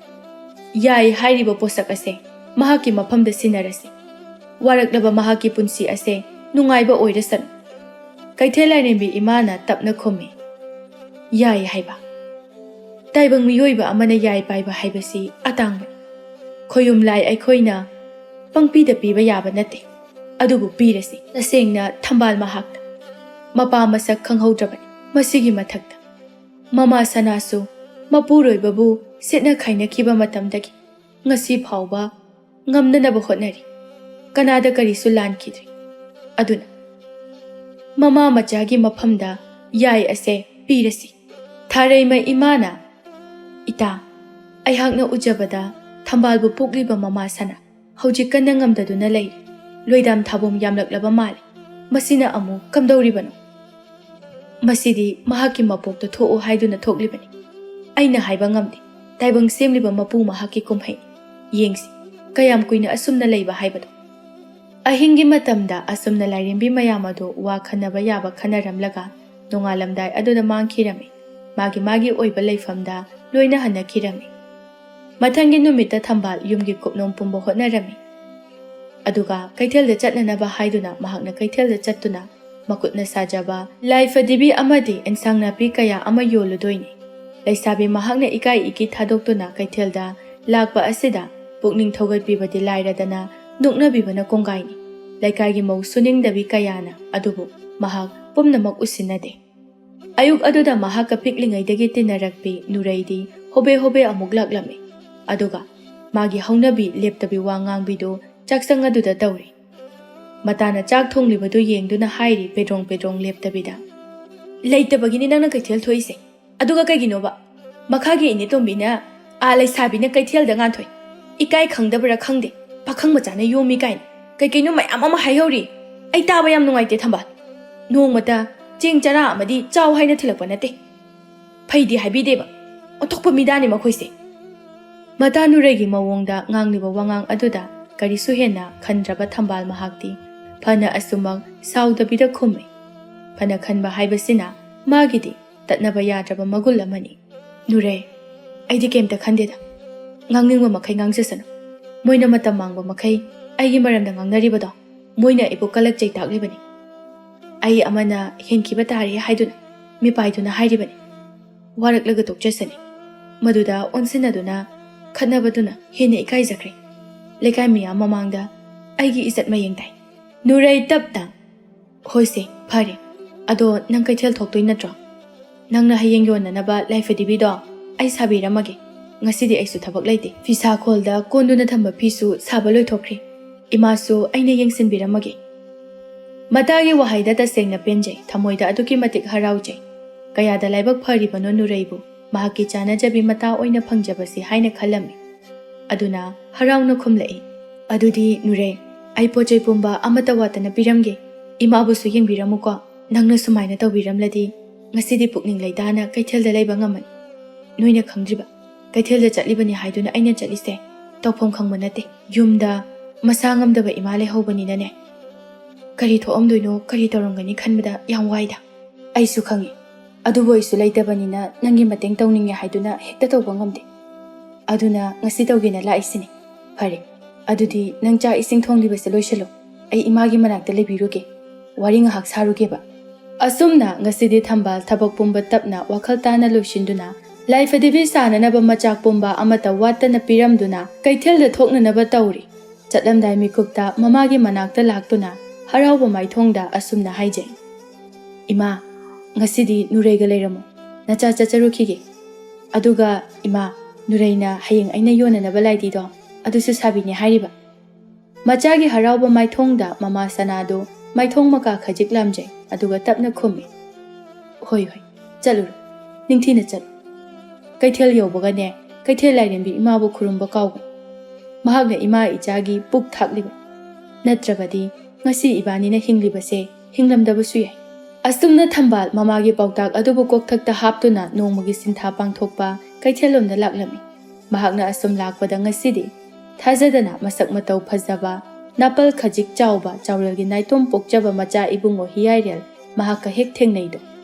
ꯌꯥꯏ ꯍꯥꯏꯔꯤꯕ ꯄꯣꯠꯁꯛ ꯑꯁꯦ ꯃꯍꯥꯛꯀꯤ ꯃꯐꯝꯗ ꯁꯤꯟꯅꯔꯁꯤ꯫ ꯋꯥꯔꯛꯂꯕ ꯃꯍꯥꯛꯀꯤ ꯄꯨꯟꯁꯤ ꯑꯁꯦ ꯅꯨꯡꯉꯥꯏꯕ ꯑꯣꯏꯔꯁꯅꯨ꯫ ꯀꯩꯊꯦꯜ ꯂꯥꯏꯔꯦꯝꯕꯤ ꯏꯃꯥꯅ ꯇꯞꯅ ꯈꯨꯝꯃꯤ, "ꯌꯥꯏ ꯍꯥꯏꯕ? ꯇꯥꯏꯕꯪ ꯃꯤꯑꯣꯏꯕ ꯑꯃꯅ ꯌꯥꯏ ꯄꯥꯏꯕ ꯍꯥꯏꯕꯁꯤ ꯑꯇꯥꯡꯕꯅꯤ꯫ ꯈꯣꯌꯨꯝ ꯂꯥꯏ ꯑꯩꯈꯣꯏꯅ ꯄꯪꯄꯤꯗ ꯄꯤꯕ ꯌꯥꯕ ꯅꯠꯇꯦ꯫ ꯑꯗꯨꯕꯨ ꯄꯤꯔꯁꯤ ꯇꯁꯦꯡꯅ ꯊꯝꯕꯥꯜ ꯃꯍꯥꯛꯇ꯫ ꯃꯄꯥ ꯃꯁꯛ ꯈꯪꯍꯧꯗ꯭ꯔꯕꯅꯤ ꯃꯁꯤꯒꯤ ꯃꯊꯛꯇ꯫ ꯃꯃꯥ ꯁꯅꯥꯁꯨ ꯃꯄꯨꯔꯣꯏꯕꯕꯨ ꯁꯤꯠꯅ ꯈꯥꯏꯅꯈꯤꯕ ꯃꯇꯝꯗꯒꯤ ꯉꯁꯤ ꯐꯥꯎꯕ ꯉꯝꯅꯅꯕ ꯍꯣꯠꯅꯔꯤ꯫ ꯀꯅꯥꯗ ꯀꯔꯤꯁꯨ ꯂꯥꯟꯈꯤꯗ꯭ꯔꯤ꯫ ꯑꯗꯨꯅ ꯃꯃꯥ ꯃꯆꯥꯒꯤ ꯃꯐꯝꯗ ꯌꯥꯏ ꯑꯁꯦ ꯄꯤꯔꯁꯤ꯫" ꯊꯥꯔꯩꯃ ꯏꯃꯥꯅ, "ꯏꯇꯥ, ꯑꯩꯍꯥꯛꯅ ꯎꯖꯕꯗ ꯊꯝꯕꯥꯜꯕꯨ ꯄꯣꯛꯂꯤꯕ ꯃꯃꯥ ꯁꯅꯥ ꯍꯧꯖꯤꯛ ꯀꯟꯅ ꯉꯝꯗꯗꯨꯅ ꯂꯩꯔꯤ꯫ ꯂꯣꯏꯗꯥꯝ ꯊꯥꯕꯣꯝ ꯌꯥꯝꯂꯛꯂꯕ ꯃꯥꯜꯂꯤ꯫ ꯃꯁꯤꯅ ꯑꯃꯨꯛ ꯀꯝꯗꯧꯔꯤꯕꯅꯣ? ꯃꯁꯤꯗꯤ ꯃꯍꯥꯛꯀꯤ ꯃꯄꯣꯛꯇ ꯊꯣꯛꯎ ꯍꯥꯏꯗꯨꯅ ꯊꯣꯛꯂꯤꯕꯅꯤ꯫ ꯑꯩꯅ ꯍꯥꯏꯕ ꯉꯝꯗꯦ꯫ ꯇꯥꯏꯕꯪ ꯁꯦꯝꯂꯤꯕ ꯃꯄꯨ ꯃꯍꯥꯛꯀꯤ ꯀꯨꯝꯍꯩ꯫ ꯌꯦꯡꯁꯤ, ꯀꯌꯥꯝ ꯀꯨꯏꯅ ꯑꯁꯨꯝꯅ ꯂꯩꯕ ꯍꯥꯏꯕꯗꯣ꯫" ꯑꯍꯤꯡꯒꯤ ꯃꯇꯝꯗ ꯑꯁꯨꯝꯅ ꯂꯥꯏꯔꯦꯝꯕꯤ ꯃꯌꯥꯝ ꯑꯗꯨ ꯋꯥ ꯈꯟꯅꯕ ꯌꯥꯕ ꯈꯟꯅꯔꯝꯂꯒ ꯅꯣꯡꯉꯥꯜꯂꯝꯗꯥꯏ ꯑꯗꯨꯗ ꯃꯥꯡꯈꯤꯔꯝꯃꯤ꯫ ꯃꯥꯒꯤ ꯃꯥꯒꯤ ꯑꯣꯏꯕ ꯂꯩꯐꯝꯗ ꯂꯣꯏꯅ ꯍꯟꯅꯈꯤꯔꯝꯃꯤ꯫ ꯃꯊꯪꯒꯤ ꯅꯨꯃꯤꯠꯇ ꯊꯝꯕꯥꯜ ꯌꯨꯝꯒꯤ ꯀꯨꯞꯅꯣꯝ ꯄꯨꯝꯕ ꯍꯣꯠꯅꯔꯝꯃꯤ꯫ ꯑꯗꯨꯒ ꯀꯩꯊꯦꯜꯗ ꯆꯠꯅꯅꯕ ꯍꯥꯏꯗꯨꯅ ꯃꯍꯥꯛꯅ ꯀꯩꯊꯦꯜꯗ ꯆꯠꯇꯨꯅ ꯃꯈꯨꯠꯅ ꯁꯥꯖꯕ ꯂꯥꯏ ꯐꯗꯤꯕꯤ ꯑꯃꯗꯤ ꯏꯟꯁꯥꯡ ꯅꯥꯄꯤ ꯀꯌꯥ ꯑꯃ ꯌꯣꯜꯂꯨꯗꯣꯏꯅꯤ꯫ ꯂꯩꯁꯥꯕꯤ ꯃꯍꯥꯛꯅ ꯏꯀꯥꯏ ꯏꯀꯤ ꯊꯥꯗꯣꯛꯇꯨꯅ ꯀꯩꯊꯦꯜꯗ ꯂꯥꯛꯄ ꯑꯁꯤꯗ ꯄꯨꯛꯅꯤꯡ ꯊꯧꯒꯠꯄꯤꯕꯗꯤ ꯂꯥꯏꯔꯗꯅ ꯅꯣꯛꯅꯕꯤꯕꯅ ꯀꯣꯡꯒꯥꯏꯅꯤ꯫ ꯂꯩꯀꯥꯏꯒꯤ ꯃꯧ ꯁꯨꯅꯤꯡꯗꯕꯤ ꯀꯌꯥꯅ ꯑꯗꯨꯕꯨ ꯃꯍꯥꯛ ꯄꯨꯝꯅꯃꯛ ꯎꯁꯤꯟꯅꯗꯦ꯫ ꯑꯌꯨꯛ ꯑꯗꯨꯗ ꯃꯍꯥꯛꯀ ꯄꯤꯛꯂꯤꯉꯩꯗꯒꯤ ꯇꯤꯟꯅꯔꯛꯄꯤ ꯅꯨꯔꯩꯗꯤ ꯍꯣꯕꯦ ꯍꯣꯕꯦ ꯑꯃꯨꯛ ꯂꯥꯛꯂꯝꯃꯤ꯫ ꯑꯗꯨꯒ ꯃꯥꯒꯤ ꯍꯧꯅꯕꯤ ꯂꯦꯞꯇꯕꯤ ꯋꯥ ꯉꯥꯡꯕꯤꯗꯨ ꯆꯥꯛꯁꯪ ꯑꯗꯨꯗ ꯇꯧꯔꯤ꯫ ꯃꯇꯥꯅ ꯆꯥꯛ ꯊꯣꯡꯂꯤꯕꯗꯨ ꯌꯦꯡꯗꯨꯅ ꯍꯥꯏꯔꯤ ꯄꯦꯗ꯭ꯔꯣꯡ ꯄꯦꯗ꯭ꯔꯣꯡ ꯂꯦꯞꯇꯕꯤꯗ, "ꯂꯩꯇꯕꯒꯤꯅꯤ ꯅꯪꯅ ꯀꯩꯊꯦꯜ ꯊꯣꯛꯏꯁꯦ꯫ ꯑꯗꯨꯒ ꯀꯩꯒꯤꯅꯣꯕ ꯃꯈꯥꯒꯤ ꯏꯅꯦꯇꯣꯝꯕꯤꯅ ꯑꯥ ꯂꯩꯁꯥꯕꯤꯅ ꯀꯩꯊꯦꯜꯗ ꯉꯥꯟꯊꯣꯏ, ꯏꯀꯥꯏ ꯈꯪꯗꯕ꯭ꯔꯥ ꯈꯪꯗꯦ, ꯄꯥꯈꯪ ꯃꯆꯥꯅ ꯌꯣꯝꯃꯤ ꯀꯥꯏꯅ ꯀꯩ ꯀꯩꯅꯣ ꯃꯌꯥꯝ ꯑꯃ ꯍꯥꯏꯍꯧꯔꯤ꯫ ꯑꯩ ꯇꯥꯕ ꯌꯥꯝ ꯅꯨꯡꯉꯥꯏꯇꯦ ꯊꯝꯕꯥꯜ꯫ ꯅꯣꯡꯃꯇ ꯆꯦꯡ ꯆꯔꯥ ꯑꯃꯗꯤ ꯆꯥꯎ ꯍꯥꯏꯅ ꯊꯤꯜꯂꯛꯄ ꯅꯠꯇꯦ꯫ ꯐꯩꯗꯤ ꯍꯥꯏꯕꯤꯗꯦꯕ꯫ ꯑꯣꯟꯊꯣꯛꯄ ꯃꯤꯗꯥꯅꯤ ꯃꯈꯣꯏꯁꯦ꯫" ꯃꯇꯥ ꯅꯨꯔꯩꯒꯤ ꯃꯑꯣꯡꯗ ꯉꯥꯡꯂꯤꯕ ꯋꯥꯉꯥꯡ ꯑꯗꯨꯗ ꯀꯔꯤꯁꯨ ꯍꯦꯟꯅ ꯈꯟꯗ꯭ꯔꯕ ꯊꯝꯕꯥꯜ ꯃꯍꯥꯛꯇꯤ ꯐꯅ ꯑꯁꯨꯃꯛ ꯁꯥꯎꯗꯕꯤꯗ ꯈꯨꯝꯃꯤ꯫ ꯐꯅ ꯈꯟꯕ ꯍꯥꯏꯕꯁꯤꯅ ꯃꯥꯒꯤꯗꯤ ꯇꯠꯅꯕ ꯌꯥꯗ꯭ꯔꯕ ꯃꯒꯨꯟ ꯑꯃꯅꯤ꯫ "ꯅꯨꯔꯩ, ꯑꯩꯗꯤ ꯀꯩꯝꯇ ꯈꯟꯗꯦꯗ꯫ ꯉꯥꯡꯅꯤꯡꯕ ꯃꯈꯩ ꯉꯥꯡꯖꯁꯅꯨ꯫ ꯃꯣꯏꯅ ꯃꯇꯝ ꯃꯥꯡꯕ ꯃꯈꯩ ꯑꯩꯒꯤ ꯃꯔꯝꯗ ꯉꯥꯡꯅꯔꯤꯕꯗꯣ, ꯃꯣꯏꯅ ꯑꯩꯕꯨ ꯀꯂꯛꯆꯩ ꯇꯥꯛꯂꯤꯕꯅꯤ꯫ ꯑꯩ ꯑꯃꯅ ꯍꯦꯟꯈꯤꯕ ꯇꯥꯔꯦ ꯍꯥꯏꯗꯨꯅ ꯃꯤꯄꯥꯏꯗꯨꯅ ꯍꯥꯏꯔꯤꯕꯅꯤ꯫ ꯋꯥꯔꯛꯂꯒ ꯇꯣꯛꯆꯁꯅꯤ꯫ ꯃꯗꯨꯗ ꯑꯣꯟꯁꯤꯟꯅꯗꯨꯅ ꯈꯠꯅꯕꯗꯨꯅ ꯍꯦꯟꯅ ꯏꯀꯥꯏꯖꯈ꯭ꯔꯦ꯫ ꯂꯩꯀꯥꯏ ꯃꯤꯌꯥꯝ ꯃꯃꯥꯡꯗ ꯑꯩꯒꯤ ꯏꯖꯠ ꯃꯌꯦꯡ ꯇꯥꯏ꯫" ꯅꯨꯔꯩ ꯇꯞꯅ, "ꯍꯣꯏꯁꯦ, ꯐꯔꯦ꯫ ꯑꯗꯣ ꯅꯪ ꯀꯩꯊꯦꯜ ꯊꯣꯛꯇꯣꯏ ꯅꯠꯇ꯭ꯔꯣ? ꯅꯪꯅ ꯍꯌꯦꯡ ꯌꯣꯟꯅꯅꯕ ꯂꯥꯏꯐꯗꯤꯕꯤꯗꯣ ꯑꯩ ꯁꯥꯕꯤꯔꯝꯃꯒꯦ꯫ ꯉꯁꯤꯗꯤ ꯑꯩꯁꯨ ꯊꯕꯛ ꯂꯩꯇꯦ꯫ ꯐꯤꯁꯥ ꯈꯣꯜꯗ ꯀꯣꯟꯗꯨꯅ ꯊꯝꯕ ꯐꯤꯁꯨ ꯁꯥꯕ ꯂꯣꯏꯊꯣꯛꯈ꯭ꯔꯦ꯫ ꯏꯃꯥꯁꯨ ꯑꯩꯅ ꯌꯦꯡꯁꯤꯟꯕꯤꯔꯝꯃꯒꯦ꯫" ꯃꯇꯥꯒꯤ ꯋꯥꯍꯩꯗ ꯇꯁꯦꯡꯅ ꯄꯦꯟꯖꯩ, ꯊꯃꯣꯏꯗ ꯑꯗꯨꯛꯀꯤ ꯃꯇꯤꯛ ꯍꯔꯥꯎꯖꯩ꯫ ꯀꯌꯥꯗ ꯂꯥꯏꯕꯛ ꯐꯔꯤꯕꯅꯣ ꯅꯨꯔꯩꯕꯨ, ꯃꯍꯥꯛꯀꯤ ꯆꯥꯅꯖꯕꯤ ꯃꯇꯥ ꯑꯣꯏꯅ ꯐꯪꯖꯕꯁꯤ ꯍꯥꯏꯅ ꯈꯜꯂꯝꯃꯤ꯫ ꯑꯗꯨꯅ ꯍꯔꯥꯎꯅ ꯈꯨꯝꯂꯛꯏ, "ꯑꯗꯨꯗꯤ ꯅꯨꯔꯩ, ꯑꯩ ꯄꯣꯠ ꯆꯩ ꯄꯨꯝꯕ ꯑꯃꯠꯇ ꯋꯥꯠꯇꯅ ꯄꯤꯔꯝꯒꯦ꯫ ꯏꯃꯥꯕꯨꯁꯨ ꯌꯦꯡꯕꯤꯔꯝꯃꯨꯀꯣ꯫ ꯅꯪꯅ ꯁꯨꯃꯥꯏꯅ ꯇꯧꯕꯤꯔꯝꯂꯗꯤ ꯉꯁꯤꯗꯤ ꯄꯨꯛꯅꯤꯡ ꯂꯩꯇꯥꯅ ꯀꯩꯊꯦꯜꯗ ꯂꯩꯕ ꯉꯝꯃꯅꯤ꯫ ꯅꯣꯏꯅ ꯈꯪꯗ꯭ꯔꯤꯕ, ꯀꯩꯊꯦꯜꯗ ꯆꯠꯂꯤꯕꯅꯤ ꯍꯥꯏꯗꯨꯅ ꯑꯩꯅ ꯆꯠꯂꯤꯁꯦ ꯇꯧꯐꯝ ꯈꯪꯕ ꯅꯠꯇꯦ꯫ ꯌꯨꯝꯗ ꯃꯁꯥ ꯉꯝꯗꯕ ꯏꯃꯥ ꯂꯩꯍꯧꯕꯅꯤꯅꯅꯦ꯫ ꯀꯔꯤ ꯊꯣꯛꯑꯝꯗꯣꯏꯅꯣ, ꯀꯔꯤ ꯇꯧꯔꯝꯒꯅꯤ ꯈꯟꯕꯗ ꯌꯥꯝ ꯋꯥꯏꯗ꯫ ꯑꯩꯁꯨ ꯈꯪꯉꯤ꯫ ꯑꯗꯨꯕꯨ ꯑꯩꯁꯨ ꯂꯩꯇꯕꯅꯤꯅ ꯅꯪꯒꯤ ꯃꯇꯦꯡ ꯇꯧꯅꯤꯡꯉꯦ ꯍꯥꯏꯗꯨꯅ ꯍꯦꯛꯇ ꯇꯧꯕ ꯉꯝꯗꯦ꯫ ꯑꯗꯨꯅ ꯉꯁꯤ ꯇꯧꯒꯦꯅ ꯂꯥꯛꯏꯁꯤꯅꯤ꯫" "ꯐꯔꯦ, ꯑꯗꯨꯗꯤ ꯅꯪ ꯆꯥꯛ ꯏꯁꯤꯡ ꯊꯣꯡꯂꯤꯕꯁꯦ ꯂꯣꯏꯁꯤꯜꯂꯣ꯫ ꯑꯩ ꯏꯃꯥꯒꯤ ꯃꯅꯥꯛꯇ ꯂꯩꯕꯤꯔꯨꯒꯦ꯫ ꯋꯥꯔꯤ ꯉꯥꯏꯍꯥꯛ ꯁꯥꯔꯨꯒꯦꯕ꯫" ꯑꯁꯨꯝꯅ ꯉꯁꯤꯗꯤ ꯊꯝꯕꯥꯜ ꯊꯕꯛ ꯄꯨꯝꯕ ꯇꯞꯅ ꯋꯥꯈꯜ ꯇꯥꯅ ꯂꯣꯏꯁꯤꯟꯗꯨꯅ, ꯂꯥꯏꯐꯗꯤꯕꯤ ꯁꯥꯅꯅꯕ ꯃꯆꯥꯛ ꯄꯨꯝꯕ ꯑꯃꯠꯇ ꯋꯥꯠꯇꯅ ꯄꯤꯔꯝꯗꯨꯅ ꯀꯩꯊꯦꯜꯗ ꯊꯣꯛꯅꯅꯕ ꯇꯧꯔꯤ꯫ ꯆꯠꯂꯝꯗꯥꯏ ꯃꯤꯀꯨꯞꯇ ꯃꯃꯥꯒꯤ ꯃꯅꯥꯛꯇ ꯂꯥꯛꯇꯨꯅ ꯍꯔꯥꯎꯕ ꯃꯥꯏꯊꯣꯡꯗ ꯑꯁꯨꯝꯅ ꯍꯥꯏꯖꯩ, "ꯏꯃꯥ, ꯉꯁꯤꯗꯤ ꯅꯨꯔꯩꯒ ꯂꯩꯔꯝꯃꯨ꯫ ꯅꯆꯥ ꯆꯠꯆꯔꯨꯈꯤꯒꯦ꯫ ꯑꯗꯨꯒ ꯏꯃꯥ, ꯅꯨꯔꯩꯅ ꯍꯌꯦꯡ ꯑꯩꯅ ꯌꯣꯟꯅꯅꯕ ꯂꯥꯏꯗꯤꯗꯣ ꯑꯗꯨꯁꯨ ꯁꯥꯕꯤꯅꯦ ꯍꯥꯏꯔꯤꯕ꯫" ꯃꯆꯥꯒꯤ ꯍꯔꯥꯎꯕ ꯃꯥꯏꯊꯣꯡꯗ ꯃꯃꯥ ꯁꯅꯥꯗꯨ ꯃꯥꯏꯊꯣꯡ ꯃꯀꯥ ꯈꯖꯤꯛ ꯂꯥꯝꯖꯩ, ꯑꯗꯨꯒ ꯇꯞꯅ ꯈꯨꯝꯃꯤ, "ꯍꯣꯏ, ꯍꯣꯏ, ꯆꯠꯂꯨꯔꯣ, ꯅꯤꯡꯊꯤꯅ ꯆꯠꯂꯨ꯫ ꯀꯩꯊꯦꯜ ꯌꯧꯕꯒꯅꯦ, ꯀꯩꯊꯦꯜ ꯂꯥꯏꯔꯦꯝꯕꯤ ꯏꯃꯥꯕꯨ ꯈꯨꯔꯨꯝꯕ ꯀꯥꯎꯒꯅꯨ꯫ ꯃꯍꯥꯛꯅ ꯏꯃꯥ ꯏꯆꯥꯒꯤ ꯄꯨꯛ ꯊꯥꯛꯂꯤꯕ, ꯅꯠꯇ꯭ꯔꯕꯗꯤ ꯉꯁꯤ ꯏꯕꯥꯅꯤꯅ ꯍꯤꯡꯂꯤꯕꯁꯦ ꯍꯤꯡꯂꯝꯗꯕꯁꯨ ꯌꯥꯏ꯫" ꯑꯁꯨꯝꯅ ꯊꯝꯕꯥꯜ ꯃꯃꯥꯒꯤ ꯄꯥꯎꯇꯥꯛ ꯑꯗꯨꯕꯨ ꯀꯣꯛꯊꯛꯇ ꯍꯥꯞꯇꯨꯅ ꯅꯣꯡꯃꯒꯤ ꯁꯤꯟꯊꯥ ꯄꯥꯡꯊꯣꯛꯄ ꯀꯩꯊꯦꯜꯂꯣꯝꯗ ꯂꯥꯛꯂꯝꯃꯤ꯫ ꯃꯍꯥꯛꯅ ꯑꯁꯨꯝ ꯂꯥꯛꯄꯗ ꯉꯁꯤꯗꯤ ꯊꯥꯖꯗꯅ ꯃꯁꯛ ꯃꯇꯧ ꯐꯖꯕ, ꯅꯥꯄꯜ ꯈꯖꯤꯛ ꯆꯥꯎꯕ, ꯆꯥꯎꯔꯦꯜꯒꯤ ꯅꯥꯏꯇꯣꯝ ꯄꯣꯛꯆꯕ ꯃꯆꯥ ꯏꯕꯨꯡꯉꯣ ꯍꯤꯌꯥꯏꯔꯦꯜ ꯃꯍꯥꯛꯀ ꯍꯦꯛ ꯊꯦꯡꯅꯩꯗꯣ꯫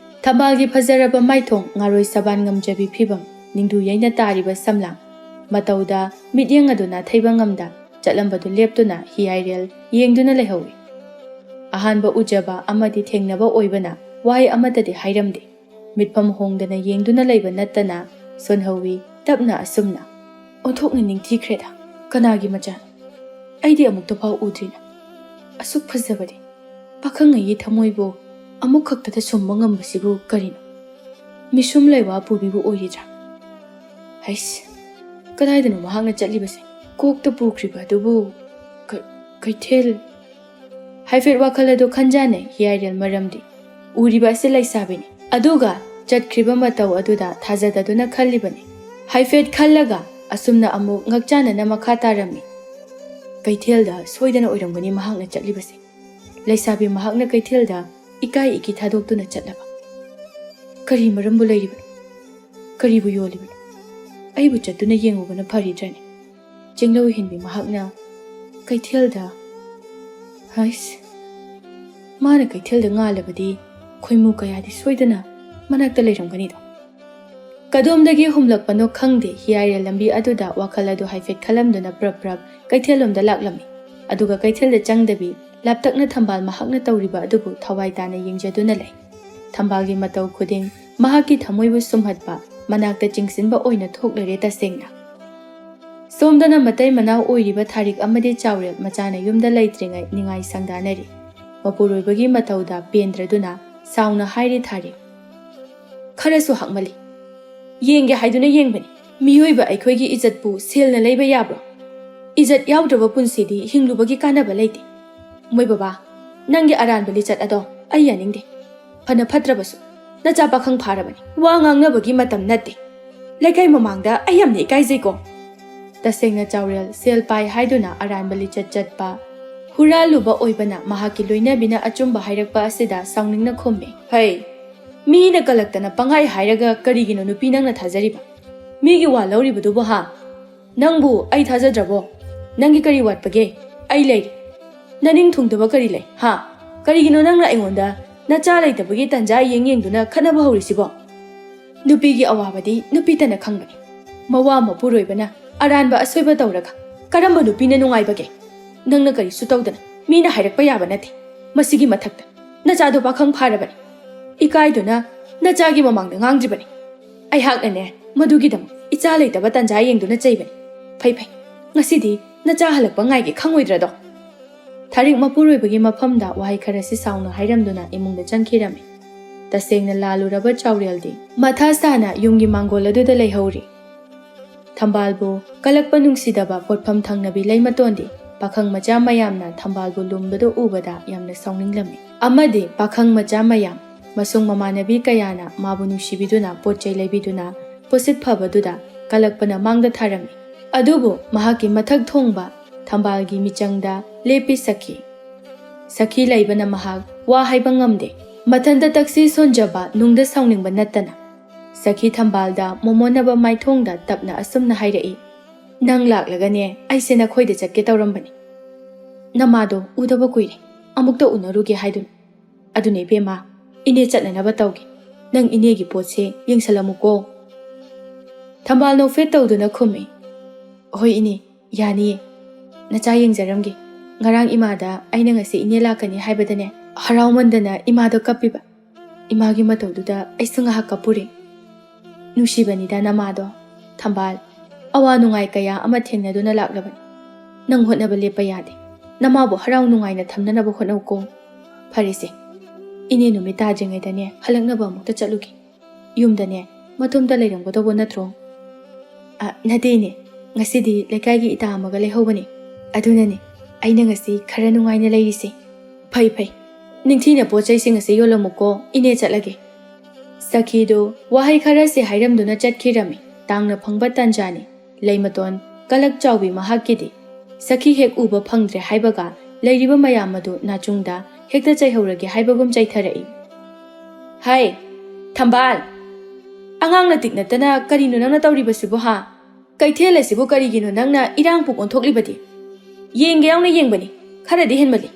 ꯊꯝꯕꯥꯜꯒꯤ ꯐꯖꯔꯕ ꯃꯥꯏꯊꯣꯡ, ꯉꯥꯔꯣꯏ ꯁꯕꯥꯟ ꯉꯝꯖꯕꯤ ꯐꯤꯕꯝ, ꯅꯤꯡꯗꯨ ꯌꯩꯅ ꯇꯥꯔꯤꯕ ꯁꯝꯂꯥꯡ, ꯃꯇꯧꯗ ꯃꯤꯠꯌꯦꯡ ꯑꯗꯨ ꯅꯥꯊꯩꯕ ꯉꯝꯗ ꯆꯠꯂꯝꯕꯗꯨ ꯂꯦꯞꯇꯨꯅ ꯍꯤꯌꯥꯏꯔꯦꯜ ꯌꯦꯡꯗꯨꯅ ꯂꯩꯍꯧꯏ꯫ ꯑꯍꯥꯟꯕ ꯎꯖꯕ ꯑꯃꯗꯤ ꯊꯦꯡꯅꯕ ꯑꯣꯏꯕꯅ ꯋꯥꯍꯩ ꯑꯃꯠꯇꯗꯤ ꯍꯥꯏꯔꯝꯗꯦ꯫ ꯃꯤꯠꯐꯝ ꯍꯣꯡꯗꯅ ꯌꯦꯡꯗꯨꯅ ꯂꯩꯕ ꯅꯠꯇꯅ ꯁꯣꯟꯍꯧꯏ ꯇꯞꯅ ꯑꯁꯨꯝꯅ꯫ "ꯑꯣꯟꯊꯣꯛꯅ ꯅꯤꯡꯊꯤꯈ꯭ꯔꯦꯗ, ꯀꯅꯥꯒꯤ ꯃꯆꯥꯅꯣ? ꯑꯩꯗꯤ ꯑꯃꯨꯛꯇ ꯐꯥꯎ ꯎꯗ꯭ꯔꯤꯅ꯫ ꯑꯁꯨꯛ ꯐꯖꯕꯗꯤ꯫ ꯄꯥꯈꯪ ꯑꯩꯒꯤ ꯊꯃꯣꯏꯕꯨ ꯑꯃꯨꯛ ꯈꯛꯇꯗ ꯁꯨꯝꯕ ꯉꯝꯕꯁꯤꯕꯨ ꯀꯔꯤꯅꯣ? ꯃꯤꯁꯨꯝ ꯂꯩꯋꯥ ꯄꯨꯕꯤꯕꯨ ꯑꯣꯏꯔꯤꯗ꯭ꯔꯥ? ꯍꯩꯁ, ꯀꯗꯥꯏꯗꯅꯣ ꯃꯍꯥꯛꯅ ꯆꯠꯂꯤꯕꯁꯦ? ꯀꯣꯛꯇ ꯄꯨꯈ꯭ꯔꯤꯕ ꯑꯗꯨꯕꯨ ꯀ-, ꯀꯩꯊꯦꯜ?" ꯍꯥꯏꯐꯦꯠ ꯋꯥꯈꯜ ꯑꯗꯨ ꯈꯟꯖꯥꯟꯅꯩ ꯍꯤꯌꯥꯏꯔꯦꯜ, ꯃꯔꯝꯗꯤ ꯎꯔꯤꯕ ꯑꯁꯤ ꯂꯩꯁꯥꯕꯤꯅꯤ꯫ ꯑꯗꯨꯒ ꯆꯠꯈ꯭ꯔꯤꯕ ꯃꯇꯧ ꯑꯗꯨꯗ ꯊꯥꯖꯗꯗꯨꯅ ꯈꯜꯂꯤꯕꯅꯤ꯫ ꯍꯥꯏꯐꯦꯠ ꯈꯜꯂꯒ ꯑꯁꯨꯝꯅ ꯑꯃꯨꯛ ꯉꯛꯆꯥꯟꯅꯅ ꯃꯈꯥ ꯇꯥꯔꯝꯃꯤ꯫ "ꯀꯩꯊꯦꯜꯗ ꯁꯣꯏꯗꯅ ꯑꯣꯏꯔꯝꯒꯅꯤ ꯃꯍꯥꯛꯅ ꯆꯠꯂꯤꯕꯁꯦ꯫ ꯂꯩꯁꯥꯕꯤ ꯃꯍꯥꯛꯅ ꯀꯩꯊꯦꯜꯗ ꯏꯀꯥꯏ ꯏꯀꯤ ꯊꯥꯗꯣꯛꯇꯨꯅ ꯆꯠꯂꯕ꯫ ꯀꯔꯤ ꯃꯔꯝꯕꯨ ꯂꯩꯔꯤꯕꯅꯣ? ꯀꯔꯤꯕꯨ ꯌꯣꯜꯂꯤꯕꯅꯣ? ꯑꯩꯕꯨ ꯆꯠꯇꯨꯅ ꯌꯦꯡꯉꯨꯕꯅ ꯐꯔꯤꯗ꯭ꯔꯅꯦ?" ꯆꯤꯡꯂꯧ ꯍꯦꯟꯕꯤ ꯃꯍꯥꯛꯅ ꯀꯩꯊꯦꯜꯗ, ꯍꯩꯁ, ꯃꯥꯅ ꯀꯩꯊꯦꯜꯗ ꯉꯥꯜꯂꯕꯗꯤ ꯈꯣꯏꯃꯨ ꯀꯌꯥꯗꯤ ꯁꯣꯏꯗꯅ ꯃꯅꯥꯛꯇ ꯂꯩꯔꯝꯒꯅꯤꯗꯣ꯫ ꯀꯗꯣꯝꯗꯒꯤ ꯍꯨꯝꯂꯛꯄꯅꯣ ꯈꯪꯗꯦ, ꯍꯤꯌꯥꯏꯔꯦꯜ ꯂꯝꯕꯤ ꯑꯗꯨꯗ ꯋꯥꯈꯜ ꯑꯗꯨ ꯍꯥꯏꯐꯦꯠ ꯈꯜꯂꯝꯗꯨꯅ ꯄ꯭ꯔꯞ ꯄ꯭ꯔꯞ ꯀꯩꯊꯦꯜꯂꯣꯝꯗ ꯂꯥꯛꯂꯝꯃꯤ꯫ ꯑꯗꯨꯒ ꯀꯩꯊꯦꯜꯗ ꯆꯪꯗꯕꯤ ꯂꯥꯞꯇꯛꯅ ꯊꯝꯕꯥꯜ ꯃꯍꯥꯛꯅ ꯇꯧꯔꯤꯕ ꯑꯗꯨꯕꯨ ꯊꯋꯥꯏ ꯇꯥꯅ ꯌꯦꯡꯖꯗꯨꯅ ꯂꯩ꯫ ꯊꯝꯕꯥꯜꯒꯤ ꯃꯇꯧ ꯈꯨꯗꯤꯡ ꯃꯍꯥꯛꯀꯤ ꯊꯃꯣꯏꯕꯨ ꯁꯨꯝꯍꯠꯄ, ꯃꯅꯥꯛꯇ ꯆꯤꯡꯁꯤꯟꯕ ꯑꯣꯏꯅ ꯊꯣꯛꯂꯔꯦ ꯇꯁꯦꯡꯅ꯫ ꯁꯣꯝꯗꯅ ꯃꯇꯩ ꯃꯅꯥꯎ ꯑꯣꯏꯔꯤꯕ ꯊꯥꯔꯤꯛ ꯑꯃꯗꯤ ꯆꯥꯎꯔꯦꯜ ꯃꯆꯥꯅ ꯌꯨꯝꯗ ꯂꯩꯇ꯭ꯔꯤꯉꯩ ꯅꯤꯡꯉꯥꯏ ꯁꯪꯗꯥꯅꯔꯤ꯫ ꯃꯄꯨꯔꯣꯏꯕꯒꯤ ꯃꯇꯧꯗ ꯄꯦꯟꯗ꯭ꯔꯗꯨꯅ ꯁꯥꯎꯅ ꯍꯥꯏꯔꯤ ꯊꯥꯔꯤꯛ꯫ "ꯈꯔꯁꯨ ꯍꯥꯛꯃꯜꯂꯤ꯫ ꯌꯦꯡꯒꯦ ꯍꯥꯏꯗꯨꯅ ꯌꯦꯡꯕꯅꯤ꯫ ꯃꯤꯑꯣꯏꯕ ꯑꯩꯈꯣꯏꯒꯤ ꯏꯖꯠꯄꯨ ꯁꯦꯜꯅ ꯂꯩꯕ ꯌꯥꯕ꯭ꯔꯣ? ꯏꯖꯠ ꯌꯥꯎꯗ꯭ꯔꯕ ꯄꯨꯟꯁꯤꯗꯤ ꯍꯤꯡꯂꯨꯕꯒꯤ ꯀꯥꯟꯅꯕ ꯂꯩꯇꯦ꯫ ꯃꯣꯏ ꯕꯕꯥ, ꯅꯪꯒꯤ ꯑꯔꯥꯟꯕ ꯂꯤꯆꯠ ꯑꯗꯣ ꯑꯩ ꯌꯥꯅꯤꯡꯗꯦ꯫ ꯐꯅ ꯐꯠꯇ꯭ꯔꯕꯁꯨ ꯅꯆꯥ ꯄꯥꯈꯪ ꯐꯥꯔꯕꯅꯤ꯫ ꯋꯥ ꯉꯥꯡꯅꯕꯒꯤ ꯃꯇꯝ ꯅꯠꯇꯦ꯫ ꯂꯩꯀꯥꯏ ꯃꯃꯥꯡꯗ ꯑꯩ ꯌꯥꯝꯅ ꯏꯀꯥꯏꯖꯩꯀꯣ꯫" ꯇꯁꯦꯡꯅ ꯆꯥꯎꯔꯦꯜ ꯁꯦꯜ ꯄꯥꯏ ꯍꯥꯏꯗꯨꯅ ꯑꯔꯥꯟꯕ ꯂꯤꯆꯠ ꯆꯠꯄ, ꯍꯨꯔꯥꯜꯂꯨꯕ ꯑꯣꯏꯕꯅ ꯃꯍꯥꯛꯀꯤ ꯂꯣꯏꯅꯕꯤꯅ ꯑꯆꯨꯝꯕ ꯍꯥꯏꯔꯛꯄ ꯑꯁꯤꯗ ꯁꯥꯎꯅꯤꯡꯅ ꯈꯨꯝꯃꯤ꯫ "ꯍꯩ, ꯃꯤꯅ ꯀꯂꯛꯇꯅ ꯄꯪꯍꯥꯏ ꯍꯥꯏꯔꯒ ꯀꯔꯤꯒꯤꯅꯣ ꯅꯨꯄꯤ ꯅꯪꯅ ꯊꯥꯖꯔꯤꯕ? ꯃꯤꯒꯤ ꯋꯥ ꯂꯧꯔꯤꯕꯗꯨꯕꯨ ꯍꯥ? ꯅꯪꯕꯨ ꯑꯩ ꯊꯥꯖꯗ꯭ꯔꯕꯣ? ꯅꯪꯒꯤ ꯀꯔꯤ ꯋꯥꯠꯄꯒꯦ? ꯑꯩ ꯂꯩꯔꯤ꯫ ꯅꯅꯤꯡ ꯊꯨꯡꯗꯕ ꯀꯔꯤ ꯂꯩ ꯍꯥ? ꯀꯔꯤꯒꯤꯅꯣ ꯅꯪꯅ ꯑꯩꯉꯣꯟꯗ ꯅꯆꯥ ꯂꯩꯇꯕꯒꯤ ꯇꯟꯖꯥ ꯌꯦꯡ ꯌꯦꯡꯗꯨꯅ ꯈꯠꯅꯕ ꯍꯧꯔꯤꯁꯤꯕꯣ? ꯅꯨꯄꯤꯒꯤ ꯑꯋꯥꯕꯗꯤ ꯅꯨꯄꯤꯇꯅ ꯈꯪꯕꯅꯤ꯫ ꯃꯋꯥ ꯃꯄꯨꯔꯣꯏꯕꯅ ꯑꯔꯥꯟꯕ ꯑꯁꯣꯏꯕ ꯇꯧꯔꯒ ꯀꯔꯝꯕ ꯅꯨꯄꯤꯅ ꯅꯨꯡꯉꯥꯏꯕꯒꯦ? ꯅꯪꯅ ꯀꯔꯤꯁꯨ ꯇꯧꯗꯅ ꯃꯤꯅ ꯍꯥꯏꯔꯛꯄ ꯌꯥꯕ ꯅꯠꯇꯦ꯫ ꯃꯁꯤꯒꯤ ꯃꯊꯛꯇ ꯅꯆꯥꯗꯣ ꯄꯥꯈꯪ ꯐꯥꯔꯕꯅꯤ꯫ ꯏꯀꯥꯏꯗꯨꯅ ꯅꯆꯥꯒꯤ ꯃꯃꯥꯡꯗ ꯉꯥꯡꯗ꯭ꯔꯤꯕꯅꯤ꯫ ꯑꯩꯍꯥꯛꯅꯅꯦ ꯃꯗꯨꯒꯤꯗꯃꯛ ꯏꯆꯥ ꯂꯩꯇꯕ ꯇꯟꯖꯥ ꯌꯦꯡꯗꯨꯅ ꯆꯩꯕꯅꯤ꯫ ꯐꯩ ꯐꯩ, ꯉꯁꯤꯗꯤ ꯅꯆꯥ ꯍꯜꯂꯛꯄ ꯉꯥꯏꯒꯦ ꯈꯪꯉꯣꯏꯗ꯭ꯔꯗꯣ? ꯊꯥꯔꯤꯛ ꯃꯄꯨꯔꯣꯏꯕꯒꯤ ꯃꯐꯝꯗ ꯋꯥꯍꯩ ꯈꯔꯁꯤ ꯁꯥꯎꯅ ꯍꯥꯏꯔꯝꯗꯨꯅ ꯏꯃꯨꯡꯗ ꯆꯪꯈꯤꯔꯝꯃꯤ꯫ ꯇꯁꯦꯡꯅ ꯂꯥꯜꯂꯨꯔꯕ ꯆꯥꯎꯔꯦꯜꯗꯤ ꯃꯊꯥ ꯁꯥꯅ ꯌꯨꯝꯒꯤ ꯃꯥꯡꯒꯣꯜ ꯑꯗꯨꯗ ꯂꯩꯍꯧꯔꯤ꯫ ꯊꯝꯕꯥꯜꯕꯨ ꯀꯂꯛꯄ ꯅꯨꯡꯁꯤꯗꯕ ꯄꯣꯠꯐꯝ ꯊꯪꯅꯕꯤ ꯂꯩꯃꯇꯣꯟꯗꯤ ꯄꯥꯈꯪ ꯃꯆꯥ ꯃꯌꯥꯝꯅ ꯊꯝꯕꯥꯜꯕꯨ ꯂꯨꯝꯕꯗꯨ ꯎꯕꯗ ꯌꯥꯝꯅ ꯁꯥꯎꯅꯤꯡꯂꯝꯃꯤ꯫ ꯑꯃꯗꯤ ꯄꯥꯈꯪ ꯃꯆꯥ ꯃꯌꯥꯝ ꯃꯁꯨꯡ ꯃꯃꯥꯟꯅꯕꯤ ꯀꯌꯥꯅ ꯃꯥꯕꯨ ꯅꯨꯡꯁꯤꯕꯤꯗꯨꯅ ꯄꯣꯠ ꯆꯩ ꯂꯩꯕꯤꯗꯨꯅ ꯄꯣꯠꯁꯤꯠ ꯐꯕꯗꯨꯗ ꯀꯂꯛꯄꯅ ꯃꯥꯡꯗ ꯊꯥꯔꯝꯃꯤ꯫ ꯑꯗꯨꯕꯨ ꯃꯍꯥꯛꯀꯤ ꯃꯊꯛ ꯊꯣꯡꯕ ꯊꯝꯕꯥꯜꯒꯤ ꯃꯤꯆꯪꯗ ꯂꯦꯞꯄꯤ ꯁꯈꯤ꯫ ꯁꯈꯤ ꯂꯩꯕꯅ ꯃꯍꯥꯛ ꯋꯥ ꯍꯥꯏꯕ ꯉꯝꯗꯦ꯫ ꯃꯊꯟꯇ ꯇꯛꯁꯤ ꯁꯣꯟꯖꯕ ꯅꯨꯡꯗ ꯁꯥꯎꯅꯤꯡꯕ ꯅꯠꯇꯅ꯫ ꯁꯈꯤ ꯊꯝꯕꯥꯜꯗ ꯃꯣꯃꯣꯟꯅꯕ ꯃꯥꯏꯊꯣꯡꯗ ꯇꯞꯅ ꯑꯁꯨꯝꯅ ꯍꯥꯏꯔꯛꯏ, "ꯅꯪ ꯂꯥꯛꯂꯒꯅꯦ ꯑꯩꯁꯦ ꯅꯈꯣꯏꯗ ꯆꯠꯀꯦ ꯇꯧꯔꯝꯕꯅꯤ꯫ ꯅꯃꯥꯗꯣ ꯎꯗꯕ ꯀꯨꯏꯔꯦ, ꯑꯃꯨꯛꯇ ꯎꯅꯔꯨꯒꯦ ꯍꯥꯏꯗꯨꯅ꯫ ꯑꯗꯨꯅ ꯏꯕꯦꯝꯃ, ꯏꯅꯦ ꯆꯠꯅꯅꯕ ꯇꯧꯒꯦ꯫ ꯅꯪ ꯏꯅꯦꯒꯤ ꯄꯣꯠꯁꯦ ꯌꯦꯡꯁꯜꯂꯝꯃꯨꯀꯣ꯫" ꯊꯝꯕꯥꯜ ꯅꯣꯛꯐꯦꯠ ꯇꯧꯗꯨꯅ ꯈꯨꯝꯃꯤ, "ꯍꯣꯏ ꯏꯅꯦ, ꯌꯥꯅꯤꯌꯦ꯫ ꯅꯆꯥ ꯌꯦꯡꯖꯔꯝꯒꯦ꯫ ꯉꯔꯥꯡ ꯏꯃꯥꯗ ꯑꯩꯅ ꯉꯁꯤ ꯏꯅꯦ ꯂꯥꯛꯀꯅꯤ ꯍꯥꯏꯕꯗꯅꯦ, ꯍꯔꯥꯎꯃꯟꯗꯅ ꯏꯃꯥꯗꯣ ꯀꯞꯄꯤꯕ꯫ ꯏꯃꯥꯒꯤ ꯃꯇꯧꯗꯨꯗ ꯑꯩꯁꯨ ꯉꯥꯏꯍꯥꯛ ꯀꯞꯄꯨꯔꯦ꯫ ꯅꯨꯡꯁꯤꯕꯅꯤꯗ ꯅꯃꯥꯗꯣ꯫ ꯊꯝꯕꯥꯜ, ꯑꯋꯥ ꯅꯨꯡꯉꯥꯏ ꯀꯌꯥ ꯑꯃ ꯊꯦꯡꯅꯗꯨꯅ ꯂꯥꯛꯂꯕꯅꯤ꯫ ꯅꯪ ꯍꯣꯠꯅꯕ ꯂꯦꯞꯄ ꯌꯥꯗꯦ꯫ ꯅꯃꯥꯕꯨ ꯍꯔꯥꯎ ꯅꯨꯡꯉꯥꯏꯅ ꯊꯝꯅꯅꯕ ꯍꯣꯠꯅꯧꯀꯣ꯫ ꯐꯔꯦꯁꯦ, ꯏꯅꯦ ꯅꯨꯃꯤꯠ ꯇꯥꯗ꯭ꯔꯤꯉꯩꯗꯅꯦ ꯍꯜꯂꯛꯅꯕ ꯑꯃꯨꯛꯇ ꯆꯠꯂꯨꯒꯦ꯫ ꯌꯨꯝꯗꯅꯦ ꯃꯇꯣꯝꯇ ꯂꯩꯔꯝꯒꯗꯧꯕ ꯅꯠꯇ꯭ꯔꯣ?" "ꯑ, ꯅꯠꯇꯦ ꯏꯅꯦ, ꯉꯁꯤꯗꯤ ꯂꯩꯀꯥꯏꯒꯤ ꯏꯇꯥ ꯑꯃꯒ ꯂꯩꯍꯧꯕꯅꯦ꯫ ꯑꯗꯨꯅꯅꯦ ꯑꯩꯅ ꯉꯁꯤ ꯈꯔ ꯅꯨꯡꯉꯥꯏꯅ ꯂꯩꯔꯤꯁꯦ꯫" "ꯐꯩ ꯐꯩ, ꯅꯤꯡꯊꯤꯅ ꯄꯣꯠ ꯆꯩꯁꯤꯡ ꯑꯁꯤ ꯌꯣꯜꯂꯝꯃꯨꯀꯣ, ꯏꯅꯦ ꯆꯠꯂꯒꯦ꯫" ꯁꯈꯤꯗꯨ ꯋꯥꯍꯩ ꯈꯔꯁꯤ ꯍꯥꯏꯔꯝꯗꯨꯅ ꯆꯠꯈꯤꯔꯝꯃꯤ꯫ ꯇꯥꯡꯅ ꯐꯪꯕ ꯇꯟꯖꯥꯅꯤ꯫ ꯂꯩꯃꯇꯣꯟ ꯀꯂꯛ ꯆꯥꯎꯕꯤ ꯃꯍꯥꯛꯀꯤꯗꯤ꯫ ꯁꯈꯤ ꯍꯦꯛ ꯎꯕ ꯐꯪꯗ꯭ꯔꯦ ꯍꯥꯏꯕꯒ ꯂꯩꯔꯤꯕ ꯃꯌꯥꯝ ꯑꯗꯨ ꯅꯥꯆꯨꯡꯗ ꯍꯦꯛꯇ ꯆꯩꯍꯧꯔꯒꯦ ꯍꯥꯏꯕꯒꯨꯝ ꯆꯩꯊꯔꯛꯏ꯫ "ꯍꯥꯏ, ꯊꯝꯕꯥꯜ! ꯑꯉꯥꯡ ꯅꯇꯤꯛ ꯅꯠꯇꯅ ꯀꯔꯤꯅꯣ ꯅꯪꯅ ꯇꯧꯔꯤꯕꯁꯤꯕꯨ ꯍꯥ? ꯀꯩꯊꯦꯜ ꯑꯁꯤꯕꯨ ꯀꯔꯤꯒꯤꯅꯣ ꯅꯪꯅ ꯏꯔꯥꯡ ꯄꯨ ꯑꯣꯟꯊꯣꯛꯂꯤꯕꯗꯤ? ꯌꯦꯡꯒꯦ ꯌꯥꯎꯅ ꯌꯦꯡꯕꯅꯤ, ꯈꯔꯗꯤ ꯍꯦꯟꯃꯜꯂꯤ꯫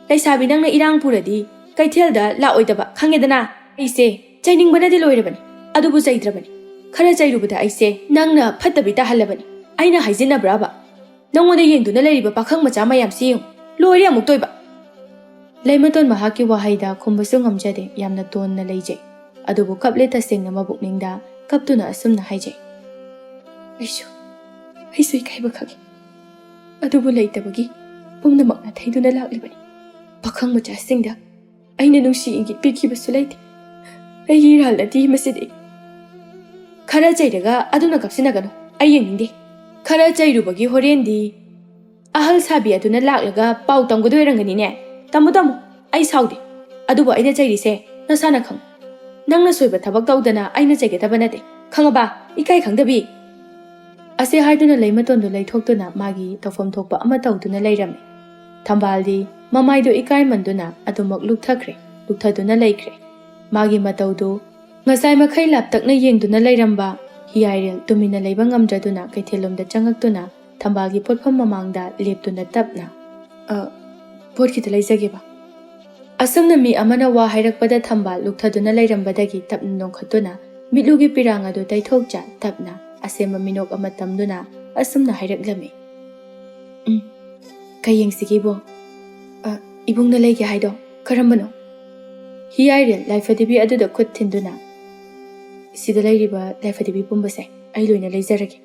ꯂꯩꯁꯥꯕꯤ ꯅꯪꯅ ꯏꯔꯥꯡ ꯄꯨꯔꯗꯤ ꯀꯩꯊꯦꯜꯗ ꯂꯥꯛꯑꯣꯏꯗꯕ ꯈꯪꯉꯦꯗꯅ꯫ ꯑꯩꯁꯦ ꯆꯩꯅꯤꯡꯕꯅꯗꯤ ꯂꯣꯏꯔꯕꯅꯤ, ꯑꯗꯨꯕꯨ ꯆꯩꯗ꯭ꯔꯕꯅꯤ꯫ ꯈꯔ ꯆꯩꯔꯨꯕꯗ ꯑꯩꯁꯦ ꯅꯪꯅ ꯐꯠꯇꯕꯤ ꯇꯥꯍꯜꯂꯕꯅꯤ꯫ ꯑꯩꯅ ꯍꯥꯏꯖꯤꯟꯅꯕ꯭ꯔꯥꯕ? ꯅꯪꯉꯣꯟꯗ ꯌꯦꯡꯗꯨꯅ ꯂꯩꯔꯤꯕ ꯄꯥꯈꯪ ꯃꯆꯥ ꯃꯌꯥꯝꯁꯤ ꯌꯦꯡꯉꯨ, ꯂꯣꯏꯔꯦ ꯑꯃꯨꯛꯇꯣꯏꯕ꯫ ꯂꯩꯃꯇꯣꯟ ꯃꯍꯥꯛꯀꯤ ꯋꯥꯍꯩꯗ ꯈꯨꯝꯕꯁꯨ ꯉꯝꯖꯗꯦ, ꯌꯥꯝꯅ ꯇꯣꯟꯅ ꯂꯩꯖꯩ꯫ ꯑꯗꯨꯕꯨ ꯀꯞꯂꯦ, ꯇꯁꯦꯡꯅ ꯃꯕꯨꯛꯅꯤꯡꯗ ꯀꯞꯇꯨꯅ ꯑꯁꯨꯝꯅ ꯍꯥꯏꯖꯩ, "ꯑꯩꯁꯨ, ꯑꯩꯁꯨ ꯏꯀꯥꯏꯕ ꯈꯪꯏ, ꯑꯗꯨꯕꯨ ꯂꯩꯇꯕꯒꯤ ꯄꯨꯝꯅꯃꯛ ꯅꯥꯊꯩꯗꯨꯅ ꯂꯥꯛꯂꯤꯕꯅꯤ꯫ ꯄꯥꯈꯪ ꯃꯆꯥꯁꯤꯡꯗ ꯑꯩꯅ ꯅꯨꯡꯁꯤ ꯏꯪꯒꯤꯠ ꯄꯤꯈꯤꯕꯁꯨ ꯂꯩꯇꯦ꯫ ꯑꯩꯒꯤ ꯏꯔꯥꯜ ꯅꯠꯇꯦ ꯃꯁꯤꯗꯤ꯫" "ꯈꯔ ꯆꯩꯔꯒ ꯑꯗꯨꯅ ꯀꯞꯁꯤꯟꯅꯒꯅꯨ, ꯑꯩ ꯌꯦꯡꯅꯤꯡꯗꯦ꯫ ꯈꯔ ꯆꯩꯔꯨꯕꯒꯤ ꯍꯣꯔꯦꯟꯗꯤ ꯑꯍꯜ ꯁꯥꯕꯤ ꯑꯗꯨꯅ ꯂꯥꯛꯂꯒ ꯄꯥꯎ ꯇꯝꯒꯗꯣꯏ ꯑꯣꯏꯔꯝꯒꯅꯤꯅꯦ꯫ ꯇꯝꯃꯨ, ꯇꯝꯃꯨ, ꯑꯩ ꯁꯥꯎꯗꯦ꯫ ꯑꯗꯨꯕꯨ ꯑꯩꯅ ꯆꯩꯔꯤꯁꯦ ꯅꯁꯥꯅ ꯈꯪ꯫ ꯅꯪꯅ ꯁꯣꯏꯕ ꯊꯕꯛ ꯇꯧꯗꯅ ꯑꯩꯅ ꯆꯩꯒꯗꯕ ꯅꯠꯇꯦ, ꯈꯪꯉꯕ? ꯏꯀꯥꯏ ꯈꯪꯗꯕꯤ!" ꯑꯁꯤ ꯍꯥꯏꯗꯨꯅ ꯂꯩꯃꯇꯣꯟꯗꯨ ꯂꯩꯊꯣꯛꯇꯨꯅ ꯃꯥꯒꯤ ꯇꯧꯐꯝ ꯊꯣꯛꯄ ꯑꯃ ꯇꯧꯗꯨꯅ ꯂꯩꯔꯝꯃꯤ꯫ ꯊꯝꯕꯥꯜꯗꯤ ꯃꯃꯥꯏꯗꯨ ꯏꯀꯥꯏꯃꯟꯗꯨꯅ ꯑꯗꯨꯃꯛ ꯂꯨꯞꯊꯈ꯭ꯔꯦ, ꯂꯨꯞꯊꯗꯨꯅ ꯂꯩꯈ꯭ꯔꯦ꯫ ꯃꯥꯒꯤ ꯃꯇꯧꯗꯨ ꯉꯁꯥꯏ ꯃꯈꯩ ꯂꯥꯞꯇꯛꯅ ꯌꯦꯡꯗꯨꯅ ꯂꯩꯔꯝꯕ ꯍꯤꯌꯥꯏꯔꯦꯜ ꯇꯨꯃꯤꯟꯅ ꯂꯩꯕ ꯉꯝꯗ꯭ꯔꯗꯨꯅ ꯀꯩꯊꯦꯜꯂꯣꯝꯗ ꯆꯪꯉꯛꯇꯨꯅ ꯊꯝꯕꯥꯜꯒꯤ ꯄꯣꯠꯐꯝ ꯃꯃꯥꯡꯗ ꯂꯦꯞꯇꯨꯅ ꯇꯞꯅ, "ꯑ, ꯄꯣꯠ ꯈꯤꯇ ꯂꯩꯖꯒꯦꯕ꯫" ꯑꯁꯨꯝꯅ ꯃꯤ ꯑꯃꯅ ꯋꯥ ꯍꯥꯏꯔꯛꯄꯗ ꯊꯝꯕꯥꯜ ꯂꯨꯞꯊꯗꯨꯅ ꯂꯩꯔꯝꯕꯗꯒꯤ ꯇꯞꯅ ꯅꯣꯡꯈꯠꯇꯨꯅ ꯃꯤꯠꯂꯨꯒꯤ ꯄꯤꯔꯥꯡ ꯑꯗꯨ ꯇꯩꯊꯣꯛꯆ ꯇꯞꯅ ꯑꯁꯦꯝꯕ ꯃꯤꯅꯣꯛ ꯑꯃ ꯇꯝꯗꯨꯅ ꯑꯁꯨꯝꯅ ꯍꯥꯏꯔꯛꯂꯝꯃꯤ, "ꯎꯝ, ꯀꯩ ꯌꯦꯡꯁꯤꯒꯦ ꯏꯕꯨꯡ?" "ꯑ, ꯏꯕꯨꯡꯅ ꯂꯩꯒꯦ ꯍꯥꯏꯗꯣ ꯀꯔꯝꯕꯅꯣ?" ꯍꯤꯌꯥꯏꯔꯦꯜ ꯂꯥꯏꯐꯗꯤꯕꯤ ꯑꯗꯨꯗ ꯈꯨꯠ ꯊꯤꯟꯗꯨꯅ, "ꯁꯤꯗ ꯂꯩꯔꯤꯕ ꯂꯥꯏꯐꯗꯤꯕꯤ ꯄꯨꯝꯕꯁꯦ ꯑꯩ ꯂꯣꯏꯅ ꯂꯩꯖꯔꯒꯦ꯫"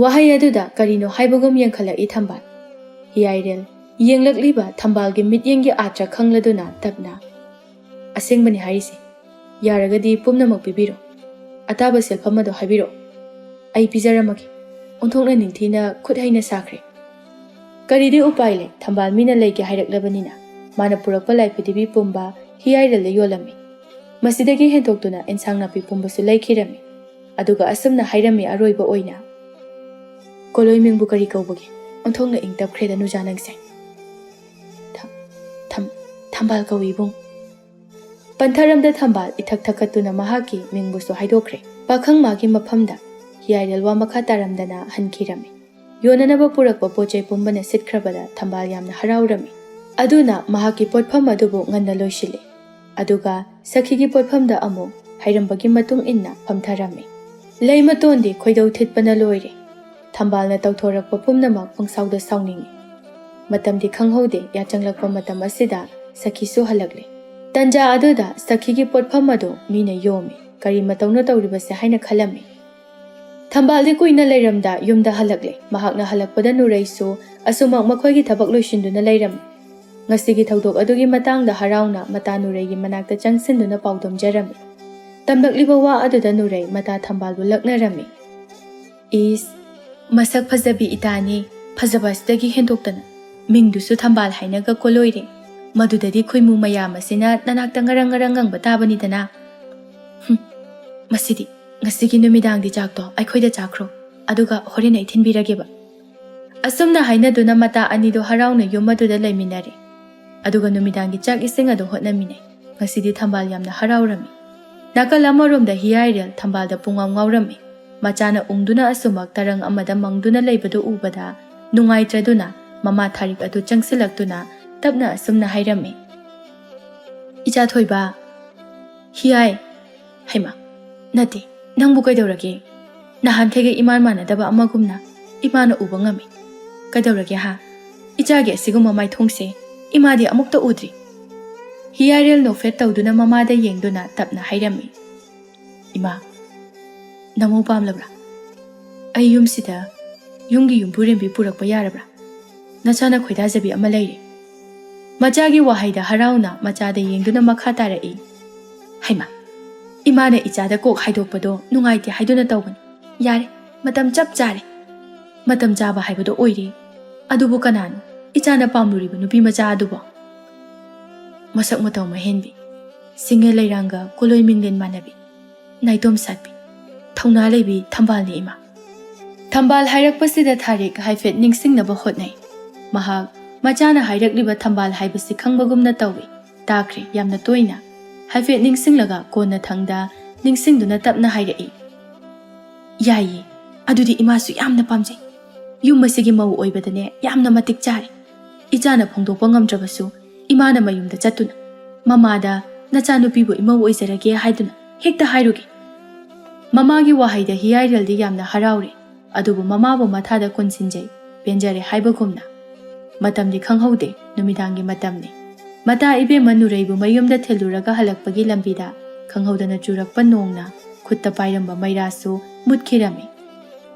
ꯋꯥꯍꯩ ꯑꯗꯨꯗ ꯀꯔꯤꯅꯣ ꯍꯥꯏꯕꯒꯨꯝ ꯌꯦꯡꯈꯠꯂꯛꯏ ꯊꯝꯕꯥꯜ꯫ ꯍꯤꯌꯥꯏꯔꯦꯜ ꯌꯦꯡꯂꯛꯂꯤꯕ ꯊꯝꯕꯥꯜꯒꯤ ꯃꯤꯠꯌꯦꯡꯒꯤ ꯑꯥꯔꯊ ꯈꯪꯂꯗꯨꯅ ꯇꯞꯅ, "ꯑꯁꯦꯡꯕꯅꯤ ꯍꯥꯏꯔꯤꯁꯦ꯫ ꯌꯥꯔꯒꯗꯤ ꯄꯨꯝꯅꯃꯛ ꯄꯤꯕꯤꯔꯣ꯫ ꯑꯇꯥꯕ ꯁꯦꯜꯐꯝ ꯑꯗꯣ ꯍꯥꯏꯕꯤꯔꯛꯑꯣ꯫ ꯑꯩ ꯄꯤꯖꯔꯝꯃꯒꯦ꯫" ꯑꯣꯟꯊꯣꯛꯅ ꯅꯤꯡꯊꯤꯅ ꯈꯨꯠ ꯍꯩꯅ ꯁꯥꯈ꯭ꯔꯦ꯫ ꯀꯔꯤꯗꯤ ꯎꯄꯥꯏ ꯂꯩ, ꯊꯝꯕꯥꯜ ꯃꯤꯅ ꯂꯩꯒꯦ ꯍꯥꯏꯔꯛꯂꯕꯅꯤꯅ꯫ ꯃꯥꯅ ꯄꯨꯔꯛꯄ ꯂꯥꯏꯐꯗꯤꯕꯤ ꯄꯨꯝꯕ ꯍꯤꯌꯥꯏꯔꯦꯜꯗ ꯌꯣꯜꯂꯝꯃꯤ꯫ ꯃꯁꯤꯗꯒꯤ ꯍꯦꯟꯗꯣꯛꯇꯨꯅ ꯑꯦꯟꯁꯥꯡ ꯅꯥꯄꯤ ꯄꯨꯝꯕꯁꯨ ꯂꯩꯈꯤꯔꯝꯃꯤ꯫ ꯑꯗꯨꯒ ꯑꯁꯨꯝꯅ ꯍꯥꯏꯔꯝꯃꯤ ꯑꯔꯣꯏꯕ ꯑꯣꯏꯅ, "ꯀꯣꯂꯣꯏ ꯃꯤꯡꯕꯨ ꯀꯔꯤ ꯀꯧꯕꯒꯦ? ꯑꯣꯟꯊꯣꯛꯅ ꯏꯪ ꯇꯞꯈ꯭ꯔꯦꯗ ꯅꯨꯖꯥ ꯅꯪꯁꯦ꯫" "ꯊꯝ-, ꯊꯝ-, ꯊꯝꯕꯥꯜ ꯀꯧꯏ ꯏꯕꯨꯡ꯫" ꯄꯟꯊꯔꯝꯗ ꯊꯝꯕꯥꯜ ꯏꯊꯛ ꯊꯛꯀꯠꯇꯨꯅ ꯃꯍꯥꯛꯀꯤ ꯃꯤꯡꯕꯨꯁꯨ ꯍꯥꯏꯗꯣꯛꯈ꯭ꯔꯦ꯫ ꯄꯥꯈꯪ ꯃꯥꯒꯤ ꯃꯐꯝꯗ ꯍꯤꯌꯥꯏꯔꯦꯜ ꯋꯥ ꯃꯈꯥ ꯇꯥꯔꯝꯗꯅ ꯍꯟꯈꯤꯔꯝꯃꯤ꯫ ꯌꯣꯟꯅꯅꯕ ꯄꯨꯔꯛꯄ ꯄꯣꯠ ꯆꯩ ꯄꯨꯝꯕꯅ ꯁꯤꯠꯈ꯭ꯔꯕꯗ ꯊꯝꯕꯥꯜ ꯌꯥꯝꯅ ꯍꯔꯥꯎꯔꯝꯃꯤ꯫ ꯑꯗꯨꯅ ꯃꯍꯥꯛꯀꯤ ꯄꯣꯠꯐꯝ ꯑꯗꯨꯕꯨ ꯉꯟꯅ ꯂꯣꯏꯁꯤꯜꯂꯤ꯫ ꯑꯗꯨꯒ ꯁꯈꯤꯒꯤ ꯄꯣꯠꯐꯝꯗ ꯑꯃꯨꯛ ꯍꯩꯔꯝꯕꯒꯤ ꯃꯇꯨꯡ ꯏꯟꯅ ꯐꯝꯊꯔꯝꯃꯤ꯫ ꯂꯩꯃꯇꯣꯟꯗꯤ ꯈꯣꯏꯗꯧ ꯊꯤꯠꯄꯅ ꯂꯣꯏꯔꯦ꯫ ꯊꯝꯕꯥꯜꯅ ꯇꯧꯊꯣꯔꯛꯄ ꯄꯨꯝꯅꯃꯛ ꯄꯪꯁꯥꯎꯗ ꯁꯥꯎꯅꯤꯡꯏ꯫ ꯃꯇꯝꯗꯤ ꯈꯪꯍꯧꯗꯦ, ꯌꯥꯆꯪꯂꯛꯄ ꯃꯇꯝ ꯑꯁꯤꯗ ꯁꯈꯤꯁꯨ ꯍꯜꯂꯛꯂꯦ꯫ ꯇꯟꯖꯥ ꯑꯗꯨꯗ ꯁꯈꯤꯒꯤ ꯄꯣꯠꯐꯝ ꯑꯗꯨ ꯃꯤꯅ ꯌꯣꯝꯃꯤ꯫ ꯀꯔꯤ ꯃꯇꯧꯅꯣ ꯇꯧꯔꯤꯕꯁꯦ ꯍꯥꯏꯅ ꯈꯜꯂꯝꯃꯤ꯫ ꯊꯝꯕꯥꯜꯗꯤ ꯀꯨꯏꯅ ꯂꯩꯔꯝꯗ ꯌꯨꯝꯗ ꯍꯜꯂꯛꯂꯦ꯫ ꯃꯍꯥꯛꯅ ꯍꯜꯂꯛꯄꯗ ꯅꯨꯔꯩꯁꯨ ꯑꯁꯨꯃꯛ ꯃꯈꯣꯏꯒꯤ ꯊꯕꯛ ꯂꯣꯏꯁꯤꯟꯗꯨꯅ ꯂꯩꯔꯝꯃꯤ꯫ ꯉꯁꯤꯒꯤ ꯊꯧꯗꯣꯛ ꯑꯗꯨꯒꯤ ꯃꯇꯥꯡꯗ ꯍꯔꯥꯎꯅ ꯃꯇꯥ ꯅꯨꯔꯩꯒꯤ ꯃꯅꯥꯛꯇ ꯆꯪꯁꯤꯟꯗꯨꯅ ꯄꯥꯎꯗꯝꯖꯔꯝꯃꯤ꯫ ꯇꯝꯂꯛꯂꯤꯕ ꯋꯥ ꯑꯗꯨꯗ ꯅꯨꯔꯩ ꯃꯇꯥ ꯊꯝꯕꯥꯜꯕꯨ ꯂꯛꯅꯔꯝꯃꯤ꯫ "ꯏꯁ, ꯃꯁꯛ ꯐꯖꯕꯤ ꯏꯇꯥꯅꯤ, ꯐꯖꯕ ꯑꯁꯤꯗꯒꯤ ꯍꯦꯟꯗꯣꯛꯇꯅ ꯃꯤꯡꯗꯨꯁꯨ ꯊꯝꯕꯥꯜ ꯍꯥꯏꯅꯒ ꯀꯣꯂꯣꯏꯔꯦ꯫ ꯃꯗꯨꯗꯗꯤ ꯈꯣꯏꯃꯨ ꯃꯌꯥꯝ ꯑꯁꯤꯅ ꯅꯅꯥꯛꯇ ꯉꯔꯪ ꯉꯔꯪ ꯉꯪꯕ ꯇꯥꯕꯅꯤꯗꯅ꯫ ꯍꯨꯝ, ꯃꯁꯤꯗꯤ, ꯉꯁꯤꯒꯤ ꯅꯨꯃꯤꯗꯥꯡꯗꯤ ꯆꯥꯛꯇꯣ ꯑꯩꯈꯣꯏꯗ ꯆꯥꯈ꯭ꯔꯣ, ꯑꯗꯨꯒ ꯍꯣꯔꯦꯟ ꯑꯩ ꯊꯤꯟꯕꯤꯔꯒꯦꯕ꯫" ꯑꯁꯨꯝꯅ ꯍꯥꯏꯅꯗꯨꯅ ꯃꯇꯥ ꯑꯅꯤꯗꯨ ꯍꯔꯥꯎꯅ ꯌꯨꯝ ꯑꯗꯨꯗ ꯂꯩꯃꯤꯟꯅꯔꯦ꯫ ꯑꯗꯨꯒ ꯅꯨꯃꯤꯗꯥꯡꯒꯤ ꯆꯥꯛ ꯏꯁꯤꯡ ꯑꯗꯨ ꯍꯣꯠꯅꯃꯤꯟꯅꯩ꯫ ꯉꯁꯤꯗꯤ ꯊꯝꯕꯥꯜ ꯌꯥꯝꯅ ꯍꯔꯥꯎꯔꯝꯃꯤ꯫ ꯅꯥꯀꯜ ꯑꯃꯔꯣꯝꯗ ꯍꯤꯌꯥꯏꯔꯦꯜ ꯊꯝꯕꯥꯜꯗ ꯄꯨꯡꯉꯥꯎ ꯉꯥꯎꯔꯝꯃꯤ꯫ ꯃꯆꯥꯅ ꯎꯪꯗꯨꯅ ꯑꯁꯨꯃꯛ ꯇꯔꯪ ꯑꯃꯗ ꯃꯪꯗꯨꯅ ꯂꯩꯕꯗꯨ ꯎꯕꯗ ꯅꯨꯡꯉꯥꯏꯇ꯭ꯔꯗꯨꯅ ꯃꯃꯥ ꯊꯥꯔꯤꯛ ꯑꯗꯨ ꯆꯪꯁꯤꯜꯂꯛꯇꯨꯅ ꯇꯞꯅ ꯑꯁꯨꯝꯅ ꯍꯥꯏꯔꯝꯃꯤ, "ꯏꯆꯥ ꯊꯣꯏꯕ, ꯍꯤꯌꯥꯏ, ꯍꯩꯃꯥ, ꯅꯠꯇꯦ, ꯅꯪꯕꯨ ꯀꯩꯗꯧꯔꯒꯦ? ꯅꯍꯥꯟꯈꯩꯒ ꯏꯃꯥꯟ ꯃꯥꯟꯅꯗꯕ ꯑꯃꯒꯨꯝꯅ ꯏꯃꯥꯅ ꯎꯕ ꯉꯝꯃꯤ꯫ ꯀꯩꯗꯧꯔꯒꯦ ꯍꯥ? ꯏꯆꯥꯒꯤ ꯑꯁꯤꯒꯨꯝꯕ ꯃꯥꯏꯊꯣꯡꯁꯦ ꯏꯃꯥꯗꯤ ꯑꯃꯨꯛꯇ ꯎꯗ꯭ꯔꯤ꯫" ꯍꯤꯌꯥꯏꯔꯦꯜ ꯅꯣꯛꯐꯦꯠ ꯇꯧꯗꯨꯅ ꯃꯃꯥꯗ ꯌꯦꯡꯗꯨꯅ ꯇꯞꯅ ꯍꯥꯏꯔꯝꯃꯤ, "ꯏꯃꯥ, ꯅꯃꯧ ꯄꯥꯝꯂꯕ꯭ꯔꯥ? ꯑꯩ ꯌꯨꯝꯁꯤꯗ ꯌꯨꯝꯒꯤ ꯌꯨꯝꯕꯨꯔꯦꯝꯕꯤ ꯄꯨꯔꯛꯄ ꯌꯥꯔꯕ꯭ꯔꯥ? ꯅꯆꯥꯅ ꯈꯣꯏꯗꯥꯖꯕꯤ ꯑꯃ ꯂꯩꯔꯦ꯫" ꯃꯆꯥꯒꯤ ꯋꯥꯍꯩꯗ ꯍꯔꯥꯎꯅ ꯃꯆꯥꯗ ꯌꯦꯡꯗꯨꯅ ꯃꯈꯥ ꯇꯥꯔꯛꯏ, "ꯍꯩꯃꯥ, ꯏꯃꯥꯅ ꯏꯆꯥꯗ ꯀꯣꯛ ꯍꯥꯏꯗꯣꯛꯄꯗꯣ ꯅꯨꯡꯉꯥꯏꯇꯦ ꯍꯥꯏꯗꯨꯅ ꯇꯧꯕꯅꯤ꯫ ꯌꯥꯔꯦ, ꯃꯇꯝ ꯆꯞ ꯆꯥꯔꯦ꯫ ꯃꯇꯝ ꯆꯥꯕ ꯍꯥꯏꯕꯗꯣ ꯑꯣꯏꯔꯦ꯫ ꯑꯗꯨꯕꯨ ꯀꯅꯥꯅꯣ ꯏꯆꯥꯅ ꯄꯥꯝꯂꯨꯔꯤꯕ ꯅꯨꯄꯤ ꯃꯆꯥ ꯑꯗꯨꯕꯣ? ꯃꯁꯛ ꯃꯇꯧ ꯃꯍꯦꯟꯕꯤ, ꯁꯤꯡꯉꯦ ꯂꯩꯔꯥꯡꯒ ꯀꯣꯂꯣꯏ ꯃꯤꯡꯂꯦꯟ ꯃꯥꯟꯅꯕꯤ, ꯅꯥꯏꯇꯣꯝ ꯁꯥꯠꯄꯤ, ꯊꯧꯅꯥ ꯂꯩꯕꯤ ꯊꯝꯕꯥꯜꯅꯤ ꯏꯃꯥ꯫" ꯊꯝꯕꯥꯜ ꯍꯥꯏꯔꯛꯄꯁꯤꯗ ꯊꯥꯔꯤꯛ ꯍꯥꯏꯐꯦꯠ ꯅꯤꯡꯁꯤꯡꯅꯕ ꯍꯣꯠꯅꯩ꯫ ꯃꯍꯥꯛ ꯃꯆꯥꯅ ꯍꯥꯏꯔꯛꯂꯤꯕ ꯊꯝꯕꯥꯜ ꯍꯥꯏꯕꯁꯤ ꯈꯪꯕꯒꯨꯝꯅ ꯇꯧꯏ꯫ ꯇꯥꯈ꯭ꯔꯦ ꯌꯥꯝꯅ ꯇꯣꯏꯅ꯫ ꯍꯥꯏꯐꯦꯠ ꯅꯤꯡꯁꯤꯡꯂꯒ ꯀꯣꯟꯅꯊꯪꯗ ꯅꯤꯡꯁꯤꯡꯗꯨꯅ ꯇꯞꯅ ꯍꯥꯏꯔꯛꯏ, "ꯌꯥꯏꯌꯦ, ꯑꯗꯨꯗꯤ ꯏꯃꯥꯁꯨ ꯌꯥꯝꯅ ꯄꯥꯝꯖꯩ꯫ ꯌꯨꯝ ꯑꯁꯤꯒꯤ ꯃꯧ ꯑꯣꯏꯕꯗꯅꯦ ꯌꯥꯝꯅ ꯃꯇꯤꯛ ꯆꯥꯔꯦ꯫ ꯏꯆꯥꯅ ꯐꯣꯡꯗꯣꯛꯄ ꯉꯝꯗ꯭ꯔꯕꯁꯨ, ꯏꯃꯥꯅ ꯃꯌꯨꯝꯗ ꯆꯠꯇꯨꯅ ꯃꯃꯥꯗ "ꯅꯆꯥꯅꯨꯄꯤꯕꯨ ꯏꯃꯧ ꯑꯣꯏꯖꯔꯒꯦ" ꯍꯥꯏꯗꯨꯅ ꯍꯦꯛꯇ ꯍꯥꯏꯔꯨꯒꯦ꯫ ꯃꯃꯥꯒꯤ ꯋꯥꯍꯩꯗ ꯍꯤꯌꯥꯏꯔꯦꯜꯗꯤ ꯌꯥꯝꯅ ꯍꯔꯥꯎꯔꯦ, ꯑꯗꯨꯕꯨ ꯃꯃꯥꯕꯨ ꯃꯊꯥꯗ ꯀꯣꯟꯁꯤꯟꯖꯩ, ꯄꯦꯟꯖꯔꯦ ꯍꯥꯏꯕꯒꯨꯝꯅ꯫ ꯃꯇꯝꯗꯤ ꯈꯪꯍꯧꯗꯦ, ꯅꯨꯃꯤꯗꯥꯡꯒꯤ ꯃꯇꯝꯅꯤ꯫ ꯃꯇꯥ ꯏꯕꯦꯝꯃ ꯅꯨꯔꯩꯕꯨ ꯃꯌꯨꯝꯗ ꯊꯤꯜꯂꯨꯔꯒ ꯍꯜꯂꯛꯄꯒꯤ ꯂꯝꯕꯤꯗ ꯈꯪꯍꯧꯗꯅ ꯆꯨꯔꯛꯄ ꯅꯣꯡꯅ ꯈꯨꯠꯇ ꯄꯥꯏꯔꯝꯕ ꯃꯩꯔꯥꯁꯨ ꯃꯨꯠꯈꯤꯔꯝꯃꯤ꯫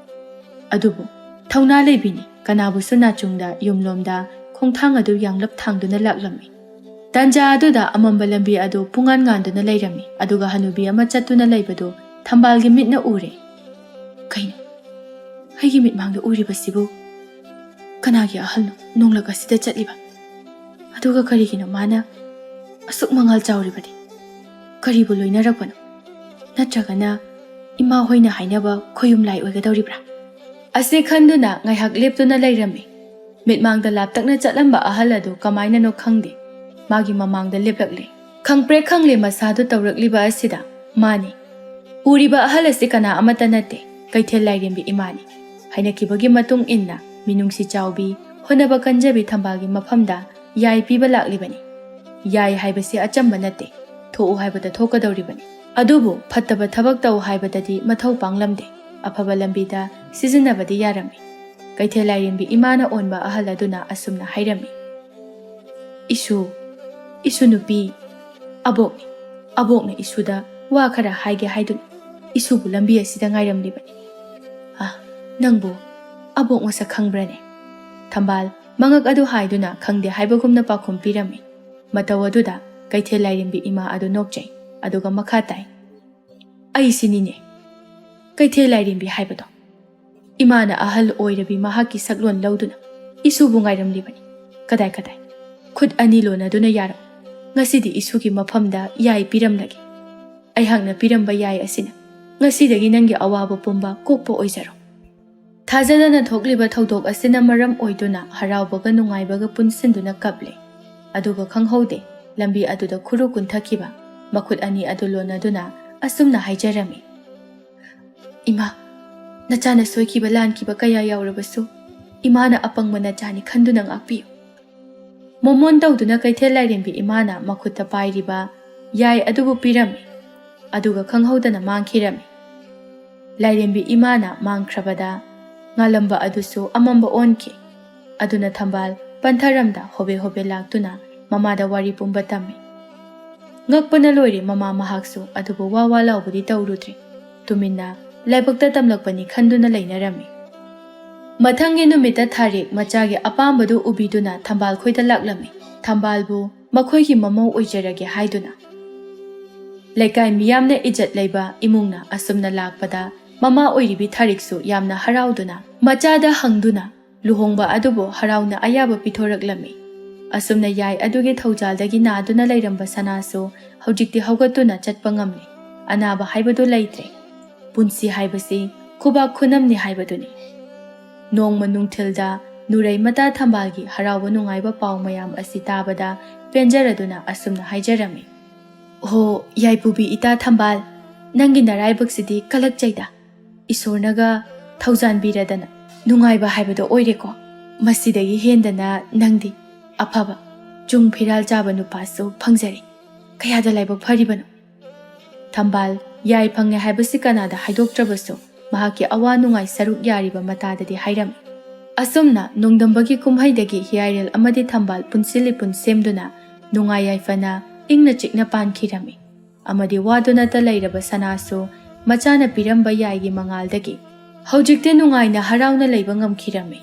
ꯑꯗꯨꯕꯨ ꯊꯧꯅꯥ ꯂꯩꯕꯤꯅꯤ, ꯀꯅꯥꯕꯨꯁꯨ ꯅꯥꯆꯨꯡꯗ ꯌꯨꯝꯂꯣꯝꯗ ꯈꯣꯡꯊꯥꯡ ꯑꯗꯨ ꯌꯥꯡꯂꯞ ꯊꯥꯡꯗꯨꯅ ꯂꯥꯛꯂꯝꯃꯤ꯫ ꯇꯥꯟꯖꯥ ꯑꯗꯨꯗ ꯑꯃꯝꯕ ꯂꯝꯕꯤ ꯑꯗꯨ ꯄꯨꯡꯉꯥꯟ ꯉꯥꯟꯗꯨꯅ ꯂꯩꯔꯝꯃꯤ, ꯑꯗꯨꯒ ꯍꯅꯨꯕꯤ ꯑꯃ ꯆꯠꯇꯨꯅ ꯂꯩꯕꯗꯨ ꯊꯝꯕꯥꯜꯒꯤ ꯃꯤꯠꯅ ꯎꯔꯦ꯫ "ꯀꯩꯅꯣ ꯑꯩꯒꯤ ꯃꯤꯠꯃꯥꯡꯗ ꯎꯔꯤꯕꯁꯤꯕꯨ? ꯀꯅꯥꯒꯤ ꯑꯍꯜꯅꯣ ꯅꯣꯡꯂꯛ ꯑꯁꯤꯗ ꯆꯠꯂꯤꯕ? ꯑꯗꯨꯒ ꯀꯔꯤꯒꯤꯅꯣ ꯃꯥꯅ ꯑꯁꯨꯛ ꯃꯉꯥꯜ ꯆꯥꯎꯔꯤꯕꯗꯤ? ꯀꯔꯤꯕꯨ ꯂꯣꯏꯅꯔꯛꯄꯅꯣ? ꯅꯠꯇ꯭ꯔꯒꯅ ꯏꯃꯥ ꯍꯣꯏꯅ ꯍꯥꯏꯅꯕ ꯈꯣꯌꯨꯝ ꯂꯥꯏ ꯑꯣꯏꯒꯗꯧꯔꯤꯕ꯭ꯔꯥ?" ꯑꯁꯤ ꯈꯟꯗꯨꯅ ꯉꯥꯏꯍꯥꯛ ꯂꯦꯞꯇꯨꯅ ꯂꯩꯔꯝꯃꯤ꯫ ꯃꯤꯠꯃꯥꯡꯗ ꯂꯥꯞꯇꯛꯅ ꯆꯠꯂꯝꯕ ꯑꯍꯜ ꯑꯗꯨ ꯀꯃꯥꯏꯅꯅꯣ ꯈꯪꯗꯦ, ꯃꯥꯒꯤ ꯃꯃꯥꯡꯗ ꯂꯦꯞꯂꯛꯂꯦ꯫ ꯈꯪꯄ꯭ꯔꯦꯛ ꯈꯪꯂꯦ ꯃꯁꯥꯗꯨ ꯇꯧꯔꯛꯂꯤꯕ ꯑꯁꯤꯗ꯫ ꯃꯥꯅꯤ꯫ ꯎꯔꯤꯕ ꯑꯍꯜ ꯑꯁꯤ ꯀꯅꯥ ꯑꯃꯠꯇ ꯅꯠꯇꯦ, ꯀꯩꯊꯦꯜ ꯂꯥꯏꯔꯦꯝꯕꯤ ꯏꯃꯥꯅꯤ꯫ ꯍꯥꯏꯅꯈꯤꯕꯒꯤ ꯃꯇꯨꯡ ꯏꯟꯅ ꯃꯤꯅꯨꯡꯁꯤ ꯆꯥꯎꯕꯤ, ꯍꯣꯠꯅꯕ ꯀꯟꯖꯕꯤ ꯊꯝꯕꯥꯜꯒꯤ ꯃꯐꯝꯗ ꯌꯥꯏ ꯄꯤꯕ ꯂꯥꯛꯂꯤꯕꯅꯤ꯫ ꯌꯥꯏ ꯍꯥꯏꯕꯁꯤ ꯑꯆꯝꯕ ꯅꯠꯇꯦ, ꯊꯣꯛꯎ ꯍꯥꯏꯕꯗ ꯊꯣꯛꯀꯗꯧꯔꯤꯕꯅꯤ꯫ ꯑꯗꯨꯕꯨ ꯐꯠꯇꯕ ꯊꯕꯛ ꯇꯧ ꯍꯥꯏꯕꯗꯗꯤ ꯃꯊꯧ ꯄꯥꯡꯂꯝꯗꯦ, ꯑꯐꯕ ꯂꯝꯕꯤꯗ ꯁꯤꯖꯤꯟꯅꯕꯗꯤ ꯌꯥꯔꯝꯃꯤ꯫ ꯀꯩꯊꯦꯜ ꯂꯥꯏꯔꯦꯝꯕꯤ ꯏꯃꯥꯅ ꯑꯣꯟꯕ ꯑꯍꯜ ꯑꯗꯨꯅ ꯑꯁꯨꯝꯅ ꯍꯥꯏꯔꯝꯃꯤ, "ꯏꯁꯨ, ꯏꯁꯨ ꯅꯨꯄꯤ, ꯑꯕꯣꯛꯅꯤ, ꯑꯕꯣꯛꯅ ꯏꯁꯨꯗ ꯋꯥ ꯈꯔ ꯍꯥꯏꯒꯦ ꯍꯥꯏꯗꯨꯅ ꯏꯁꯨꯕꯨ ꯂꯝꯕꯤ ꯑꯁꯤꯗ ꯉꯥꯏꯔꯝꯂꯤꯕꯅꯤ꯫ ꯑ, ꯅꯪꯕꯨ ꯑꯕꯣꯛ ꯃꯁꯛ ꯈꯪꯕ꯭ꯔꯅꯦ?" ꯊꯝꯕꯥꯜ ꯃꯉꯛ ꯑꯗꯨ ꯍꯥꯏꯗꯨꯅ ꯈꯪꯗꯦ ꯍꯥꯏꯕꯒꯨꯝꯅ ꯄꯥꯎꯈꯨꯝ ꯄꯤꯔꯝꯃꯤ꯫ ꯃꯇꯧ ꯑꯗꯨꯗ ꯀꯩꯊꯦꯜ ꯂꯥꯏꯔꯦꯝꯕꯤ ꯏꯃꯥ ꯑꯗꯨ ꯅꯣꯛꯆꯩ, ꯑꯗꯨꯒ ꯃꯈꯥ ꯇꯥꯏ, "ꯑꯩꯁꯤꯅꯤꯅꯦ, ꯀꯩꯊꯦꯜ ꯂꯥꯏꯔꯦꯝꯕꯤ ꯍꯥꯏꯕꯗꯣ꯫ ꯏꯃꯥꯅ ꯑꯍꯜ ꯑꯣꯏꯔꯕꯤ ꯃꯍꯥꯛꯀꯤ ꯁꯛꯂꯣꯟ ꯂꯧꯗꯨꯅ ꯏꯁꯨꯕꯨ ꯉꯥꯏꯔꯝꯂꯤꯕꯅꯤ꯫ ꯀꯗꯥꯏ ꯀꯗꯥꯏ? ꯈꯨꯠ ꯑꯅꯤ ꯂꯣꯟꯅꯗꯨꯅ ꯌꯥꯔꯣ꯫ ꯉꯁꯤꯗꯤ ꯏꯁꯨꯒꯤ ꯃꯐꯝꯗ ꯌꯥꯏ ꯄꯤꯔꯝꯂꯒꯦ꯫ ꯑꯩꯍꯥꯛꯅ ꯄꯤꯔꯝꯕ ꯌꯥꯏ ꯑꯁꯤꯅ ꯉꯁꯤꯗꯒꯤ ꯅꯪꯒꯤ ꯑꯋꯥꯕ ꯄꯨꯝꯕ ꯀꯣꯛꯄ ꯑꯣꯏꯖꯔꯣ꯫" ꯊꯥꯖꯗꯅ ꯊꯣꯛꯂꯤꯕ ꯊꯧꯗꯣꯛ ꯑꯁꯤꯅ ꯃꯔꯝ ꯑꯣꯏꯗꯨꯅ ꯍꯔꯥꯎꯕꯒ ꯅꯨꯡꯉꯥꯏꯕꯒ ꯄꯨꯟꯁꯤꯟꯗꯨꯅ ꯀꯞꯂꯦ꯫ ꯑꯗꯨꯒ ꯈꯪꯍꯧꯗꯦ, ꯂꯝꯕꯤ ꯑꯗꯨꯗ ꯈꯨꯔꯨ ꯀꯨꯟꯊꯈꯤꯕ, ꯃꯈꯨꯠ ꯑꯅꯤ ꯑꯗꯨ ꯂꯣꯟꯅꯗꯨꯅ ꯑꯁꯨꯝꯅ ꯍꯥꯏꯖꯔꯝꯃꯤ, "ꯏꯃꯥ, ꯅꯆꯥꯅ ꯁꯣꯏꯈꯤꯕ ꯂꯥꯟꯈꯤꯕ ꯀꯌꯥ ꯌꯥꯎꯔꯕꯁꯨ, ꯏꯃꯥꯅ ꯑꯄꯪꯕ ꯅꯆꯥꯅꯤ ꯈꯟꯗꯨꯅ ꯉꯥꯛꯄꯤꯌꯨ꯫ ꯃꯣꯃꯣꯟ ꯇꯧꯗꯨꯅ ꯀꯩꯊꯦꯜ ꯂꯥꯏꯔꯦꯝꯕꯤ ꯏꯃꯥꯅ ꯃꯈꯨꯠꯇ ꯄꯥꯏꯔꯤꯕ ꯌꯥꯏ ꯑꯗꯨꯕꯨ ꯄꯤꯔꯝꯃꯤ꯫ ꯑꯗꯨꯒ ꯈꯪꯍꯧꯗꯅ ꯃꯥꯡꯈꯤꯔꯝꯃꯤ꯫ ꯂꯥꯏꯔꯦꯝꯕꯤ ꯏꯃꯥꯅ ꯃꯥꯡꯈ꯭ꯔꯕꯗ ꯉꯥꯂꯝꯕ ꯑꯗꯨꯁꯨ ꯑꯃꯝꯕ ꯑꯣꯟꯈꯤ꯫ ꯑꯗꯨꯅ ꯊꯝꯕꯥꯜ ꯄꯟꯊꯔꯝꯗ ꯍꯣꯕꯦ ꯍꯣꯕꯦ ꯂꯥꯛꯇꯨꯅ ꯃꯃꯥꯗ ꯋꯥꯔꯤ ꯄꯨꯝꯕ ꯇꯝꯃꯤ꯫ ꯉꯛꯄꯅ ꯂꯣꯏꯔꯦ ꯃꯃꯥ ꯃꯍꯥꯛꯁꯨ, ꯑꯗꯨꯕꯨ ꯋꯥ ꯋꯥ ꯂꯥꯎꯕꯗꯤ ꯇꯧꯔꯨꯗ꯭ꯔꯦ꯫ ꯇꯨꯃꯤꯟꯅ ꯂꯥꯏꯕꯛꯇ ꯇꯝꯂꯛꯄꯅꯤ ꯈꯟꯗꯨꯅ ꯂꯩꯅꯔꯝꯃꯤ꯫ ꯃꯊꯪꯒꯤ ꯅꯨꯃꯤꯠꯇ ꯊꯥꯔꯤꯛ ꯃꯆꯥꯒꯤ ꯑꯄꯥꯝꯕꯗꯨ ꯎꯕꯤꯗꯨꯅ ꯊꯝꯕꯥꯜ ꯈꯣꯏꯗ ꯂꯥꯛꯂꯝꯃꯤ꯫ ꯊꯝꯕꯥꯜꯕꯨ ꯃꯈꯣꯏꯒꯤ ꯃꯃꯧ ꯑꯣꯏꯖꯔꯒꯦ ꯍꯥꯏꯗꯨꯅ꯫ ꯂꯩꯀꯥꯏ ꯃꯤꯌꯥꯝꯅ ꯏꯖꯠ ꯂꯩꯕ ꯏꯃꯨꯡꯅ ꯑꯁꯨꯝꯅ ꯂꯥꯛꯄꯗ ꯃꯃꯥ ꯑꯣꯏꯔꯤꯕꯤ ꯊꯥꯔꯤꯛꯁꯨ ꯌꯥꯝꯅ ꯍꯔꯥꯎꯗꯨꯅ ꯃꯆꯥꯗ ꯍꯪꯗꯨꯅ ꯂꯨꯍꯣꯡꯕ ꯑꯗꯨꯕꯨ ꯍꯔꯥꯎꯅ ꯑꯌꯥꯕ ꯄꯤꯊꯣꯔꯛꯂꯝꯃꯤ꯫ ꯑꯁꯨꯝꯅ ꯌꯥꯏ ꯑꯗꯨꯒꯤ ꯊꯧꯖꯥꯜꯗꯒꯤ ꯅꯥꯗꯨꯅ ꯂꯩꯔꯝꯕ ꯁꯅꯥꯁꯨ ꯍꯧꯖꯤꯛꯇꯤ ꯍꯧꯒꯠꯇꯨꯅ ꯆꯠꯄ ꯉꯝꯂꯦ꯫ ꯑꯅꯥꯕ ꯍꯥꯏꯕꯗꯨ ꯂꯩꯇ꯭ꯔꯦ꯫ ꯄꯨꯟꯁꯤ ꯍꯥꯏꯕꯁꯤ ꯈꯨꯕꯥꯛ ꯈꯨꯅꯝꯅꯤ ꯍꯥꯏꯕꯗꯨꯅꯤ꯫ ꯅꯣꯡꯃ ꯅꯨꯡꯊꯤꯜꯗ ꯅꯨꯔꯩ ꯃꯇꯥ ꯊꯝꯕꯥꯜꯒꯤ ꯍꯔꯥꯎꯕ ꯅꯨꯡꯉꯥꯏꯕ ꯄꯥꯎ ꯃꯌꯥꯝ ꯑꯁꯤ ꯇꯥꯕꯗ ꯄꯦꯟꯖꯔꯗꯨꯅ ꯑꯁꯨꯝꯅ ꯍꯥꯏꯖꯔꯝꯃꯤ꯫ "ꯍꯣ, ꯌꯥꯏꯄꯨꯕꯤ ꯏꯇꯥ ꯊꯝꯕꯥꯜ, ꯅꯪꯒꯤ ꯅꯔꯥꯏꯕꯛꯁꯤꯗꯤ ꯀꯜꯂꯛꯆꯩꯗ꯫ ꯏꯁꯣꯔꯅꯒ ꯊꯧꯖꯥꯟꯕꯤꯔꯗꯅ ꯅꯨꯡꯉꯥꯏꯕ ꯍꯥꯏꯕꯗꯣ ꯑꯣꯏꯔꯦꯀꯣ꯫ ꯃꯁꯤꯗꯒꯤ ꯍꯦꯟꯗꯅ ꯅꯪꯗꯤ ꯑꯐꯕ ꯆꯨꯡ ꯐꯤꯔꯥꯜ ꯆꯥꯕ ꯅꯨꯄꯥꯁꯨ ꯐꯪꯖꯔꯦ꯫ ꯀꯌꯥꯗ ꯂꯥꯏꯕꯛ ꯐꯔꯤꯕꯅꯣ!" ꯊꯝꯕꯥꯜ ꯌꯥꯏ ꯐꯪꯉꯦ ꯍꯥꯏꯕꯁꯤ ꯀꯅꯥꯗ ꯍꯥꯏꯗꯣꯛꯇ꯭ꯔꯕꯁꯨ ꯃꯍꯥꯛꯀꯤ ꯑꯋꯥ ꯅꯨꯡꯉꯥꯏ ꯁꯔꯨꯛ ꯌꯥꯔꯤꯕ ꯃꯇꯥꯗꯗꯤ ꯍꯥꯏꯔꯝꯃꯤ꯫ ꯑꯁꯨꯝꯅ ꯅꯣꯡꯗꯝꯕꯒꯤ ꯀꯨꯝꯍꯩꯗꯒꯤ ꯍꯤꯌꯥꯏꯔꯦꯜ ꯑꯃꯗꯤ ꯊꯝꯕꯥꯜ ꯄꯨꯟꯁꯤꯜꯂꯤ ꯄꯨꯟꯁꯦꯝꯗꯨꯅ ꯅꯨꯡꯉꯥꯏ ꯌꯥꯏꯐꯅ ꯏꯪꯅ ꯆꯤꯛꯅ ꯄꯥꯟꯈꯤꯔꯝꯃꯤ꯫ ꯑꯃꯗꯤ ꯋꯥꯗꯨꯅꯇ ꯂꯩꯔꯕ ꯁꯅꯥꯁꯨ ꯃꯆꯥꯅ ꯄꯤꯔꯝꯕ ꯌꯥꯏꯒꯤ ꯃꯉꯥꯜꯗꯒꯤ ꯍꯧꯖꯤꯛꯇꯤ ꯅꯨꯡꯉꯥꯏꯅ ꯍꯔꯥꯎꯅ ꯂꯩꯕ ꯉꯝꯈꯤꯔꯝꯃꯤ꯫